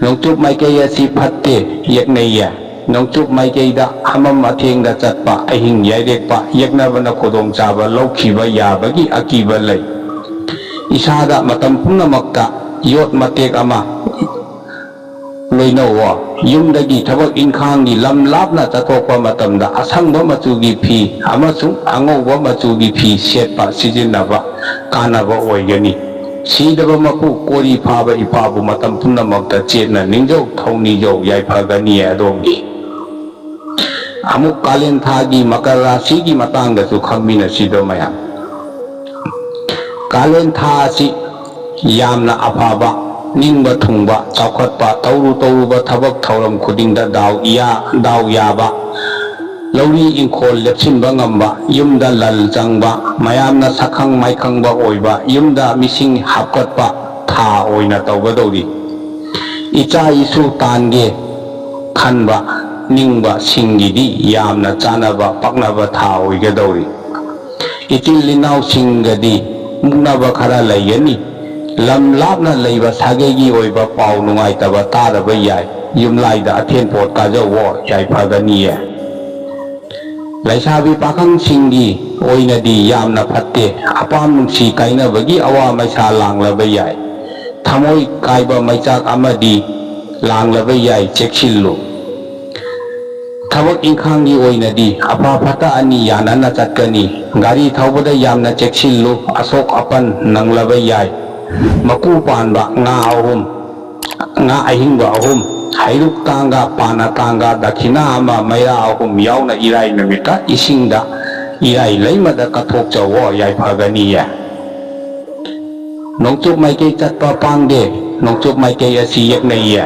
ꯅꯣꯡꯆꯨꯞ ꯃꯥꯏꯀꯩ ꯑꯁꯤ ꯐꯠꯇꯦ, ꯌꯦꯛꯅꯩꯌꯦ꯫ ꯅꯣꯡꯆꯨꯞ ꯃꯥꯏꯀꯩꯗ ꯍꯃꯝ ꯑꯊꯦꯡꯗ ꯆꯠꯄ, ꯑꯍꯤꯡ ꯌꯥꯏꯔꯦꯛꯄ, ꯌꯦꯛꯅꯕꯅ ꯈꯨꯗꯣꯡꯆꯥꯕ ꯂꯧꯈꯤꯕ ꯌꯥꯕꯒꯤ ꯑꯀꯤꯕ ꯂꯩ꯫ ꯏꯁꯥꯗ ꯃꯇꯝ ꯄꯨꯝꯅꯃꯛꯇ ꯌꯣꯠ ꯃꯇꯦꯛ ꯑꯃ ꯂꯣꯏꯅꯧꯑꯣ꯫ ꯌꯨꯝꯗꯒꯤ ꯊꯕꯛ ꯏꯪꯈꯥꯡꯒꯤ ꯂꯝ ꯂꯥꯞꯅ ꯆꯠꯊꯣꯛꯄ ꯃꯇꯝꯗ ꯑꯁꯪꯕ ꯃꯆꯨꯒꯤ ꯐꯤ ꯑꯃꯁꯨꯡ ꯑꯉꯧꯕ ꯃꯆꯨꯒꯤ ꯐꯤ ꯁꯦꯠꯄ ꯁꯤꯖꯤꯟꯅꯕ ꯀꯥꯟꯅꯕ ꯑꯣꯏꯒꯅꯤ꯫ ꯁꯤꯗꯕ ꯃꯄꯨ ꯀꯣꯔꯤ ꯐꯥꯕ ꯏꯄꯥꯕꯨ ꯃꯇꯝ ꯄꯨꯝꯅꯃꯛꯇ ꯆꯦꯠꯅ ꯅꯤꯡꯖꯧ ꯊꯧꯅꯤꯖꯧ ꯌꯥꯏꯐꯒꯅꯤꯌꯦ ꯑꯗꯣꯝꯒꯤ꯫ ꯑꯃꯨꯛ ꯀꯥꯂꯦꯟ ꯊꯥꯒꯤ ꯃꯀꯔ ꯔꯥꯁꯤꯒꯤ ꯃꯇꯥꯡꯗꯁꯨ ꯈꯪꯃꯤꯟꯅꯁꯤꯗꯣ ꯃꯌꯥꯝ꯫ ꯀꯥꯂꯦꯟ ꯊꯥ ꯑꯁꯤ ꯌꯥꯝꯅ ꯑꯐꯕ, ꯅꯤꯡꯕ ꯊꯨꯡꯕ, ꯆꯥꯎꯈꯠꯄ, ꯇꯧꯔꯨ ꯇꯧꯔꯨꯕ ꯊꯕꯛ ꯊꯧꯔꯝ ꯈꯨꯗꯤꯡꯗ ꯗꯥꯎ ꯏꯌꯥ-, ꯗꯥꯎ ꯌꯥꯕ, ꯂꯧꯔꯤ ꯏꯪꯈꯣꯜ ꯂꯦꯞꯁꯤꯟꯕ ꯉꯝꯕ, ꯌꯨꯝꯗ ꯂꯟ ꯆꯪꯕ, ꯃꯌꯥꯝꯅ ꯁꯛꯈꯪ ꯃꯥꯏꯈꯪꯕ ꯑꯣꯏꯕ, ꯌꯨꯝꯗ ꯃꯤꯁꯤꯡ ꯍꯥꯞꯀꯠꯄ ꯊꯥ ꯑꯣꯏꯅ ꯇꯧꯒꯗꯧꯔꯤ꯫ ꯏꯆꯥ ꯏꯁꯨ ꯇꯥꯟꯒꯦ ꯈꯟꯕ ꯅꯤꯡꯕꯁꯤꯡꯒꯤꯗꯤ ꯌꯥꯝꯅ ꯆꯥꯅꯕ ꯄꯛꯅꯕ ꯊꯥ ꯑꯣꯏꯒꯗꯧꯔꯤ꯫ ꯏꯆꯤꯜ ꯏꯅꯥꯎꯁꯤꯡꯒꯗꯤ ꯃꯨꯛꯅꯕ ꯈꯔ ꯂꯩꯒꯅꯤ꯫ ꯂꯝ ꯂꯥꯞꯅ ꯂꯩꯕ ꯁꯥꯒꯩꯒꯤ ꯑꯣꯏꯕ ꯄꯥꯎ ꯅꯨꯡꯉꯥꯏꯇꯕ ꯇꯥꯔꯕ ꯌꯥꯏ꯫ ꯌꯨꯝꯂꯥꯏꯗ ꯑꯊꯦꯟ ꯄꯣꯠ ꯀꯥꯖꯧꯋꯣ, ꯌꯥꯏꯐꯒꯅꯤꯌꯦ꯫ ꯂꯩꯁꯥꯕꯤ ꯄꯥꯈꯪꯁꯤꯡꯒꯤ ꯑꯣꯏꯅꯗꯤ ꯌꯥꯝꯅ ꯐꯠꯇꯦ꯫ ꯑꯄꯥꯝ ꯅꯨꯡꯁꯤ ꯀꯥꯏꯅꯕꯒꯤ ꯑꯋꯥ ꯃꯩꯁꯥ ꯂꯥꯡꯂꯕ ꯌꯥꯏ꯫ ꯊꯃꯣꯏ ꯀꯥꯏꯕ ꯃꯩꯆꯥꯛ ꯑꯃꯗꯤ ꯂꯥꯡꯂꯕ ꯌꯥꯏ, ꯆꯦꯛꯁꯤꯜꯂꯨ꯫ ꯊꯕꯛ ꯏꯪꯈꯥꯡꯒꯤ ꯑꯣꯏꯅꯗꯤ ꯑꯐ ꯐꯠꯇ ꯑꯅꯤ ꯌꯥꯅꯅ ꯆꯠꯀꯅꯤ꯫ ꯒꯥꯔꯤ ꯊꯧꯕꯗ ꯌꯥꯝꯅ ꯆꯦꯛꯁꯤꯜꯂꯨ꯫ ꯑꯁꯣꯛ ꯑꯄꯟ ꯅꯪꯂꯕ ꯌꯥꯏ꯫ ꯃꯀꯨ ꯄꯥꯟꯕ ꯉꯥ ꯑꯍꯨꯝ, ꯉꯥ ꯑꯍꯤꯡꯕ ꯑꯍꯨꯝ, ꯍꯩꯔꯨꯛ ꯇꯥꯡꯒ, ꯄꯥꯅ ꯇꯥꯡꯒ, ꯗꯈꯤꯅꯥ ꯑꯃ, ꯃꯩꯔꯥ ꯑꯍꯨꯝ ꯌꯥꯎꯅ ꯏꯔꯥꯏ ꯅꯨꯃꯤꯠꯇ ꯏꯁꯤꯡꯗ ꯏꯔꯥꯏ ꯂꯩꯃꯗ ꯀꯠꯊꯣꯛꯆꯧꯋꯣ, ꯌꯥꯏꯐꯒꯅꯤꯌꯦ꯫ ꯅꯣꯡꯆꯨꯞ ꯃꯥꯏꯀꯩ ꯆꯠꯄ ꯄꯥꯡꯗꯦ꯫ ꯅꯣꯡꯆꯨꯞ ꯃꯥꯏꯀꯩ ꯑꯁꯤ ꯌꯦꯛꯅꯩꯌꯦ꯫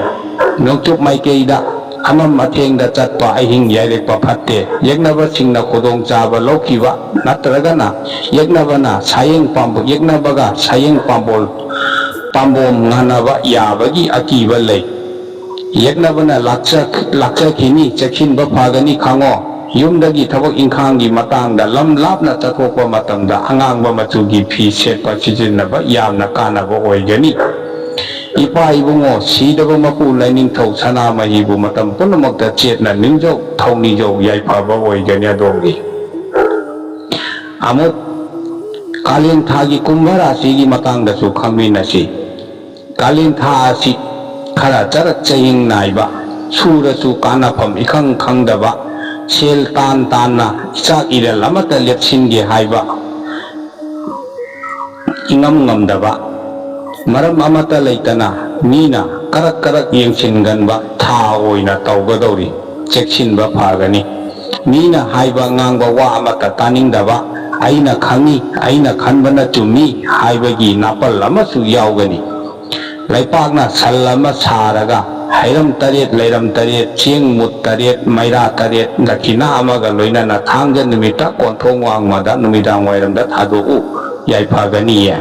ꯅꯣꯡꯆꯨꯞ ꯃꯥꯏꯀꯩꯗ ꯑꯃꯝ ꯑꯊꯦꯡꯗ ꯆꯠꯄ ꯑꯍꯤꯡ ꯌꯥꯏꯔꯦꯛꯄ ꯐꯠꯇꯦ꯫ ꯌꯦꯛꯅꯕꯁꯤꯡꯅ ꯈꯨꯗꯣꯡꯆꯥꯕ ꯂꯧꯈꯤꯕ ꯅꯠꯇ꯭ꯔꯒꯅ ꯌꯦꯛꯅꯕꯅ ꯁꯥꯌꯦꯡ ꯄꯥꯝꯕꯣ-, ꯌꯦꯛꯅꯕꯒ ꯁꯥꯌꯦꯡ ꯄꯥꯝꯕꯣꯜ-, ꯄꯥꯝꯕꯣꯝ ꯉꯥꯟꯅꯕ ꯌꯥꯕꯒꯤ ꯑꯀꯤꯕ ꯂꯩ꯫ ꯌꯦꯛꯅꯕꯅ ꯂꯥꯛꯆ-, ꯂꯥꯛꯆꯈꯤꯅꯤ, ꯆꯦꯛꯁꯤꯟꯕ ꯐꯒꯅꯤ ꯈꯪꯉꯣ꯫ ꯌꯨꯝꯗꯒꯤ ꯊꯕꯛ ꯏꯪꯈꯥꯡꯒꯤ ꯃꯇꯥꯡꯗ ꯂꯝ ꯂꯥꯞꯅ ꯆꯠꯊꯣꯛꯄ ꯃꯇꯝꯗ ꯑꯉꯥꯡꯕ ꯃꯆꯨꯒꯤ ꯐꯤ ꯁꯦꯠꯄ ꯁꯤꯖꯤꯟꯅꯕ ꯌꯥꯝꯅ ꯀꯥꯟꯅꯕ ꯑꯣꯏꯒꯅꯤ꯫ ꯏꯄꯥ ꯏꯕꯨꯡꯉꯣ, ꯁꯤꯗꯕ ꯃꯄꯨ ꯂꯥꯏꯅꯤꯡꯊꯧ ꯁꯅꯥꯃꯍꯤꯕꯨ ꯃꯇꯝ ꯄꯨꯝꯅꯃꯛꯇ ꯆꯦꯠꯅ ꯅꯤꯡꯖꯧ, ꯊꯧꯅꯤꯖꯧ, ꯌꯥꯏꯐꯕ ꯑꯣꯏꯒꯅꯤ ꯑꯗꯣꯝꯒꯤ꯫ ꯑꯃꯨꯛ ꯀꯥꯂꯦꯟ ꯊꯥꯒꯤ ꯀꯨꯝꯚ ꯔꯥꯁꯤꯒꯤ ꯃꯇꯥꯡꯗꯁꯨ ꯈꯪꯃꯤꯟꯅꯁꯤ꯫ ꯀꯥꯂꯦꯟ ꯊꯥ ꯑꯁꯤ ꯈꯔ ꯆꯔꯛ ꯆꯍꯤꯡ ꯅꯥꯏꯕ, ꯁꯨꯔꯁꯨ ꯀꯥꯟꯅꯐꯝ ꯏꯈꯪ ꯈꯪꯗꯕ, ꯁꯦꯜ ꯇꯥꯟ ꯇꯥꯟꯅ ꯏꯆꯥꯛ ꯏꯔꯜ ꯑꯃꯠꯇ ꯂꯦꯞꯁꯤꯟꯒꯦ ꯍꯥꯏꯕ ꯏꯉꯝ ꯉꯝꯗꯕ, ꯃꯔꯝ ꯑꯃꯠꯇ ꯂꯩꯇꯅ ꯃꯤꯅ ꯀꯔꯛ ꯀꯔꯛ ꯌꯦꯡꯁꯤꯟꯒꯟꯕ ꯊꯥ ꯑꯣꯏꯅ ꯇꯧꯒꯗꯧꯔꯤ꯫ ꯆꯦꯛꯁꯤꯟꯕ ꯐꯒꯅꯤ꯫ ꯃꯤꯅ ꯍꯥꯏꯕ ꯉꯥꯡꯕ ꯋꯥ ꯑꯃꯠꯇ ꯇꯥꯅꯤꯡꯗꯕ, "ꯑꯩꯅ ꯈꯪꯏ, ꯑꯩꯅ ꯈꯟꯕꯅ ꯆꯨꯝꯃꯤ" ꯍꯥꯏꯕꯒꯤ ꯅꯥꯄꯜ ꯑꯃꯁꯨ ꯌꯥꯎꯒꯅꯤ꯫ ꯂꯩꯄꯥꯛꯅ ꯁꯜ ꯑꯃ ꯁꯥꯔꯒ ꯍꯩꯔꯝ ꯇꯔꯦꯠ, ꯂꯩꯔꯝ ꯇꯔꯦꯠ, ꯆꯦꯡ ꯃꯨꯠ ꯇꯔꯦꯠ, ꯃꯩꯔꯥ ꯇꯔꯦꯠ, ꯗꯈꯤꯅꯥ ꯑꯃꯒ ꯂꯣꯏꯅꯅ ꯊꯥꯡꯖ ꯅꯨꯃꯤꯠꯇ ꯀꯣꯟꯊꯣꯡ ꯋꯥꯡꯃꯗ ꯅꯨꯃꯤꯗꯥꯡ ꯋꯥꯏꯔꯝꯗ ꯊꯥꯗꯣꯛꯎ, ꯌꯥꯏꯐꯒꯅꯤꯌꯦ꯫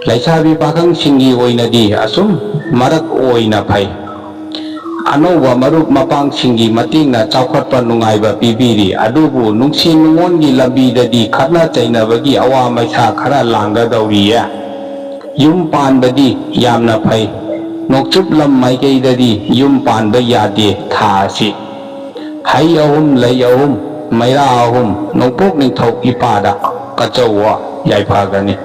ꯂꯩꯁꯥꯕꯤ ꯄꯥꯈꯪꯁꯤꯡꯒꯤ ꯑꯣꯏꯅꯗꯤ ꯑꯁꯨꯝ ꯃꯔꯛ ꯑꯣꯏꯅ ꯐꯩ꯫ ꯑꯅꯧꯕ ꯃꯔꯨꯞ ꯃꯄꯥꯡꯁꯤꯡꯒꯤ ꯃꯇꯦꯡꯅ ꯆꯥꯎꯈꯠꯄ ꯅꯨꯡꯉꯥꯏꯕ ꯄꯤꯕꯤꯔꯤ, ꯑꯗꯨꯕꯨ ꯅꯨꯡꯁꯤ ꯅꯨꯡꯉꯣꯟꯒꯤ ꯂꯝꯕꯤꯗꯗꯤ ꯈꯠꯅ ꯆꯩꯅꯕꯒꯤ ꯑꯋꯥ ꯃꯩꯁꯥ ꯈꯔ ꯂꯥꯡꯒꯗꯧꯔꯤꯌꯦ꯫ ꯌꯨꯝ ꯄꯥꯟꯕꯗꯤ ꯌꯥꯝꯅ ꯐꯩ꯫ ꯅꯣꯡꯆꯨꯞ ꯂꯝ ꯃꯥꯏꯀꯩꯗꯗꯤ ꯌꯨꯝ ꯄꯥꯟꯕ ꯌꯥꯗꯦ ꯊꯥ ꯑꯁꯤ꯫ ꯍꯩ ꯑꯍꯨꯝ, ꯂꯩ ꯑꯍꯨꯝ, ꯃꯩꯔꯥ ꯑꯍꯨꯝ, ꯅꯣꯡꯄꯣꯛ ꯅꯤꯡꯊꯧ ꯏꯄꯥꯗ ꯀꯠꯆꯧꯋꯣ, ꯌꯥꯏꯐꯒꯅꯤ꯫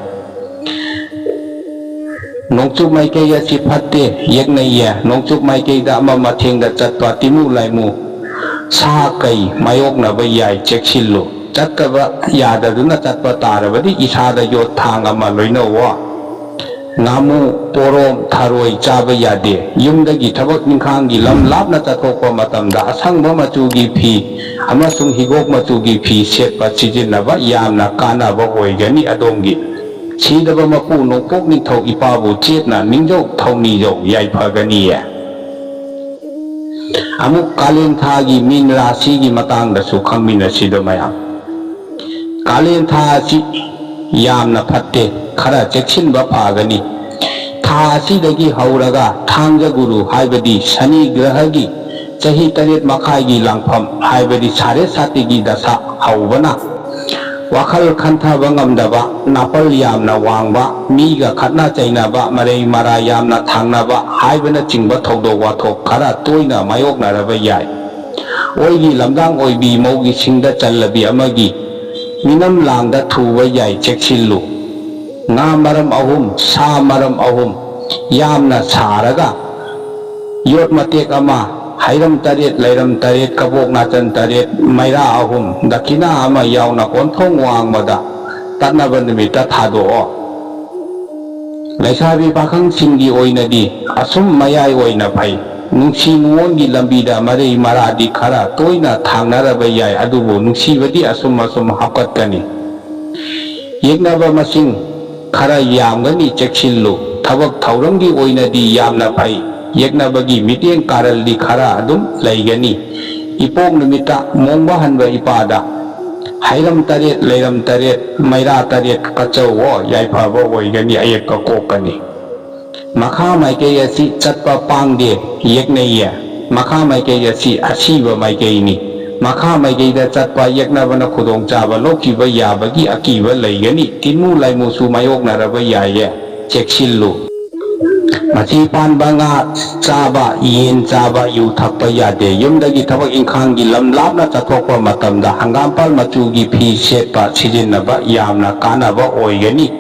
ꯅꯣꯡꯆꯨꯞ ꯃꯥꯏꯀꯩ ꯑꯁꯤ ꯐꯠꯇꯦ, ꯌꯦꯛꯅꯩꯌꯦ꯫ ꯅꯣꯡꯆꯨꯞ ꯃꯥꯏꯀꯩꯗ ꯑꯃ ꯃꯊꯦꯡꯗ ꯆꯠꯄ ꯇꯤꯃꯨ ꯂꯥꯏꯃꯨ, ꯁꯥ ꯀꯩ ꯃꯥꯌꯣꯛꯅꯕ ꯌꯥꯏ, ꯆꯦꯛꯁꯤꯜꯂꯨ꯫ ꯆꯠꯇꯕ ꯌꯥꯗꯗꯨꯅ ꯆꯠꯄ ꯇꯥꯔꯕꯗꯤ ꯏꯁꯥꯗ ꯌꯣꯠ ꯊꯥꯡ ꯑꯃ ꯂꯣꯏꯅꯧꯋꯣ꯫ ꯉꯥꯃꯨ, ꯄꯣꯔꯣꯝ, ꯊꯔꯣꯏ ꯆꯥꯕ ꯌꯥꯗꯦ꯫ ꯌꯨꯝꯗꯒꯤ ꯊꯕꯛ ꯏꯪꯈꯥꯡꯒꯤ ꯂꯝ ꯂꯥꯞꯅ ꯆꯠꯊꯣꯛꯄ ꯃꯇꯝꯗ ꯑꯁꯪꯕ ꯃꯆꯨꯒꯤ ꯐꯤ ꯑꯃꯁꯨꯡ ꯍꯤꯒꯣꯛ ꯃꯆꯨꯒꯤ ꯐꯤ ꯁꯦꯠꯄ ꯁꯤꯖꯤꯟꯅꯕ ꯌꯥꯝꯅ ꯀꯥꯟꯅꯕ ꯑꯣꯏꯒꯅꯤ ꯑꯗꯣꯝꯒꯤ꯫ ꯁꯤꯗꯕ ꯃꯄꯨ ꯅꯣꯡꯄꯣꯛ ꯅꯤꯡꯊꯧ ꯏꯄꯥꯕꯨ ꯆꯦꯠꯅ ꯅꯤꯡꯖꯧ ꯊꯧꯅꯤꯖꯧ ꯌꯥꯏꯐꯒꯅꯤꯌꯦ꯫ ꯑꯃꯨꯛ ꯀꯥꯂꯦꯟ ꯊꯥꯒꯤ ꯃꯤꯟ ꯔꯥꯁꯤꯒꯤ ꯃꯇꯥꯡꯗꯁꯨ ꯈꯪꯃꯤꯟꯅꯁꯤꯗ ꯃꯌꯥꯝ꯫ ꯀꯥꯂꯦꯟ ꯊꯥ ꯑꯁꯤ ꯌꯥꯝꯅ ꯐꯠꯇꯦ, ꯈꯔ ꯆꯦꯛꯁꯤꯟꯕ ꯐꯒꯅꯤ꯫ ꯊꯥ ꯑꯁꯤꯗꯒꯤ ꯍꯧꯔꯒ ꯊꯥꯡꯖ ꯒꯨꯔꯨ ꯍꯥꯏꯕꯗꯤ ꯁꯅꯤ ꯒ꯭ꯔꯍꯒꯤ ꯆꯍꯤ ꯇꯔꯦꯠ ꯃꯈꯥꯏꯒꯤ ꯂꯥꯡꯐꯝ ꯍꯥꯏꯕꯗꯤ ꯁꯥꯔꯦ ꯁꯥꯇꯤꯒꯤ ꯗꯁꯥ ꯍꯧꯕꯅ ꯋꯥꯈꯜ ꯈꯟꯊꯕ ꯉꯝꯗꯕ, ꯅꯥꯄꯜ ꯌꯥꯝꯅ ꯋꯥꯡꯕ, ꯃꯤꯒ ꯈꯠꯅ ꯆꯩꯅꯕ, ꯃꯔꯩ ꯃꯔꯥ ꯌꯥꯝꯅ ꯊꯥꯡꯅꯕ ꯍꯥꯏꯕꯅꯆꯤꯡꯕ ꯊꯧꯗꯣꯛ ꯋꯥꯊꯣꯛ ꯈꯔ ꯇꯣꯏꯅ ꯃꯥꯌꯣꯛꯅꯔꯕ ꯌꯥꯏ꯫ ꯑꯣꯏꯒꯤ ꯂꯝꯗꯥꯡ ꯑꯣꯏꯕꯤ ꯃꯧꯒꯤ ꯁꯤꯡꯗ ꯆꯜꯂꯕꯤ ꯑꯃꯒꯤ ꯃꯤꯅꯝ ꯂꯥꯡꯗ ꯊꯨꯕ ꯌꯥꯏ, ꯆꯦꯛꯁꯤꯜꯂꯨ꯫ ꯉꯥ ꯃꯔꯝ ꯑꯍꯨꯝ, ꯁꯥ ꯃꯔꯝ ꯑꯍꯨꯝ ꯌꯥꯝꯅ ꯁꯥꯔꯒ ꯌꯣꯠ ꯃꯇꯦꯛ ꯑꯃ, ꯍꯩꯔꯝ ꯇꯔꯦꯠ, ꯂꯩꯔꯝ ꯇꯔꯦꯠ, ꯀꯕꯣꯛ ꯅꯥꯆꯟ ꯇꯔꯦꯠ, ꯃꯩꯔꯥ ꯑꯍꯨꯝ, ꯗꯈꯤꯅꯥ ꯑꯃ ꯌꯥꯎꯅ ꯀꯣꯟꯊꯣꯡ ꯋꯥꯡꯃꯗ ꯇꯠꯅꯕ ꯅꯨꯃꯤꯠꯇ ꯊꯥꯗꯣꯛꯑꯣ꯫ ꯂꯩꯁꯥꯕꯤ ꯄꯥꯈꯪꯁꯤꯡꯒꯤ ꯑꯣꯏꯅꯗꯤ ꯑꯁꯨꯝ ꯃꯌꯥꯏ ꯑꯣꯏꯅ ꯐꯩ꯫ ꯅꯨꯡꯁꯤ ꯅꯨꯡꯉꯣꯟꯒꯤ ꯂꯝꯕꯤꯗ ꯃꯔꯩ ꯃꯔꯥꯗꯤ ꯈꯔ ꯇꯣꯏꯅ ꯊꯥꯡꯅꯔꯕ ꯌꯥꯏ, ꯑꯗꯨꯕꯨ ꯅꯨꯡꯁꯤꯕꯗꯤ ꯑꯁꯨꯝ ꯑꯁꯨꯝ ꯍꯥꯞꯀꯠꯀꯅꯤ꯫ ꯌꯦꯛꯅꯕ ꯃꯁꯤꯡ ꯈꯔ ꯌꯥꯝꯒꯅꯤ, ꯆꯦꯛꯁꯤꯜꯂꯨ꯫ ꯊꯕꯛ ꯊꯧꯔꯝꯒꯤ ꯑꯣꯏꯅꯗꯤ ꯌꯥꯝꯅ ꯐꯩ꯫ ꯌꯦꯛꯅꯕꯒꯤ ꯃꯤꯠꯌꯦꯡ ꯀꯥꯔꯜꯗꯤ ꯈꯔ ꯑꯗꯨꯝ ꯂꯩꯒꯅꯤ꯫ ꯏꯄꯣꯛ ꯅꯨꯃꯤꯠꯇ ꯃꯣꯡꯕ ꯍꯟꯕ ꯏꯄꯥꯗ ꯍꯩꯔꯝ ꯇꯔꯦꯠ, ꯂꯩꯔꯝ ꯇꯔꯦꯠ, ꯃꯩꯔꯥ ꯇꯔꯦꯠ ꯀꯠꯆꯧꯑꯣ, ꯌꯥꯏꯐꯕ ꯑꯣꯏꯒꯅꯤ, ꯑꯌꯦꯛꯄ ꯀꯣꯛꯀꯅꯤ꯫ ꯃꯈꯥ ꯃꯥꯏꯀꯩ ꯑꯁꯤ ꯆꯠꯄ ꯄꯥꯡꯗꯦ, ꯌꯦꯛꯅꯩꯌꯦ꯫ ꯃꯈꯥ ꯃꯥꯏꯀꯩ ꯑꯁꯤ ꯑꯁꯤꯕ ꯃꯥꯏꯀꯩꯅꯤ꯫ ꯃꯈꯥ ꯃꯥꯏꯀꯩꯗ ꯆꯠꯄ ꯌꯦꯛꯅꯕꯅ ꯈꯨꯗꯣꯡꯆꯥꯕ ꯂꯧꯈꯤꯕ ꯌꯥꯕꯒꯤ ꯑꯀꯤꯕ ꯂꯩꯒꯅꯤ꯫ ꯇꯤꯟꯃꯨ ꯂꯥꯏꯃꯨꯁꯨ ꯃꯥꯌꯣꯛꯅꯔꯕ ꯌꯥꯏꯌꯦ꯫ ꯆꯦꯛꯁꯤꯜꯂꯨ꯫ ꯃꯆꯤ ꯄꯥꯟꯕ ꯉꯥ ꯆꯥꯕ, ꯌꯦꯟ ꯆꯥꯕ, ꯌꯨ ꯊꯛꯄ ꯌꯥꯗꯦ꯫ ꯌꯨꯝꯗꯒꯤ ꯊꯕꯛ ꯏꯪꯈꯥꯡꯒꯤ ꯂꯝ ꯂꯥꯞꯅ ꯆꯠꯊꯣꯛꯄ ꯃꯇꯝꯗ ꯍꯪꯒꯥꯝꯄꯥꯜ ꯃꯆꯨꯒꯤ ꯐꯤ ꯁꯦꯠꯄ ꯁꯤꯖꯤꯟꯅꯕ ꯌꯥꯝꯅ ꯀꯥꯟꯅꯕ ꯑꯣꯏꯒꯅꯤ꯫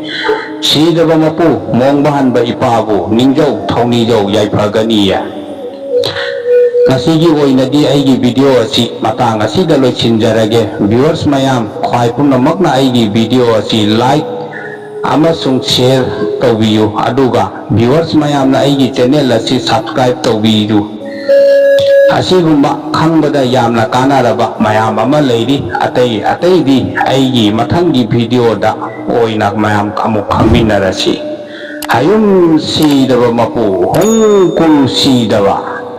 ꯁꯤꯗꯕ ꯃꯄꯨ, ꯃꯣꯡꯕ ꯍꯟꯕ ꯏꯄꯥꯕꯨ ꯅꯤꯡꯖꯧ, ꯊꯧꯅꯤꯖꯧ ꯌꯥꯏꯐꯒꯅꯤꯌꯦ꯫ ꯉꯁꯤꯒꯤ ꯑꯣꯏꯅꯗꯤ ꯑꯩꯒꯤ video ꯑꯁꯤ ꯃꯇꯥꯡ ꯑꯁꯤꯗ ꯂꯣꯏꯁꯤꯟꯖꯔꯒꯦ꯫ Viewers ꯃꯌꯥꯝ, ꯈ꯭ꯋꯥꯏ ꯄꯨꯝꯅꯃꯛꯅ ꯑꯩꯒꯤ video ꯑꯁꯤ like ꯑꯃꯁꯨꯡ share ꯇꯧꯕꯤꯌꯨ, ꯑꯗꯨꯒ viewers ꯃꯌꯥꯝꯅ ꯑꯩꯒꯤ channel ꯑꯁꯤ subscribe ꯇꯧꯕꯤꯌꯨ꯫ ꯑꯁꯤꯒꯨꯝꯕ ꯈꯪꯕꯗ ꯌꯥꯝꯅ ꯀꯥꯟꯅꯔꯕ ꯃꯌꯥꯝ ꯑꯃ ꯂꯩꯔꯤ꯫ ꯑꯇꯩ ꯑꯇꯩꯗꯤ ꯑꯩꯒꯤ ꯃꯊꯪꯒꯤ video ꯗ ꯑꯣꯏꯅ ꯃꯌꯥꯝ ꯑꯃꯨꯛ ꯈꯪꯃꯤꯟꯅꯔꯁꯤ꯫ ꯍꯌꯨꯝ ꯁꯤꯗꯕ ꯃꯄꯨ, ꯍꯣꯡꯀꯨꯝ ꯁꯤꯗꯕ꯫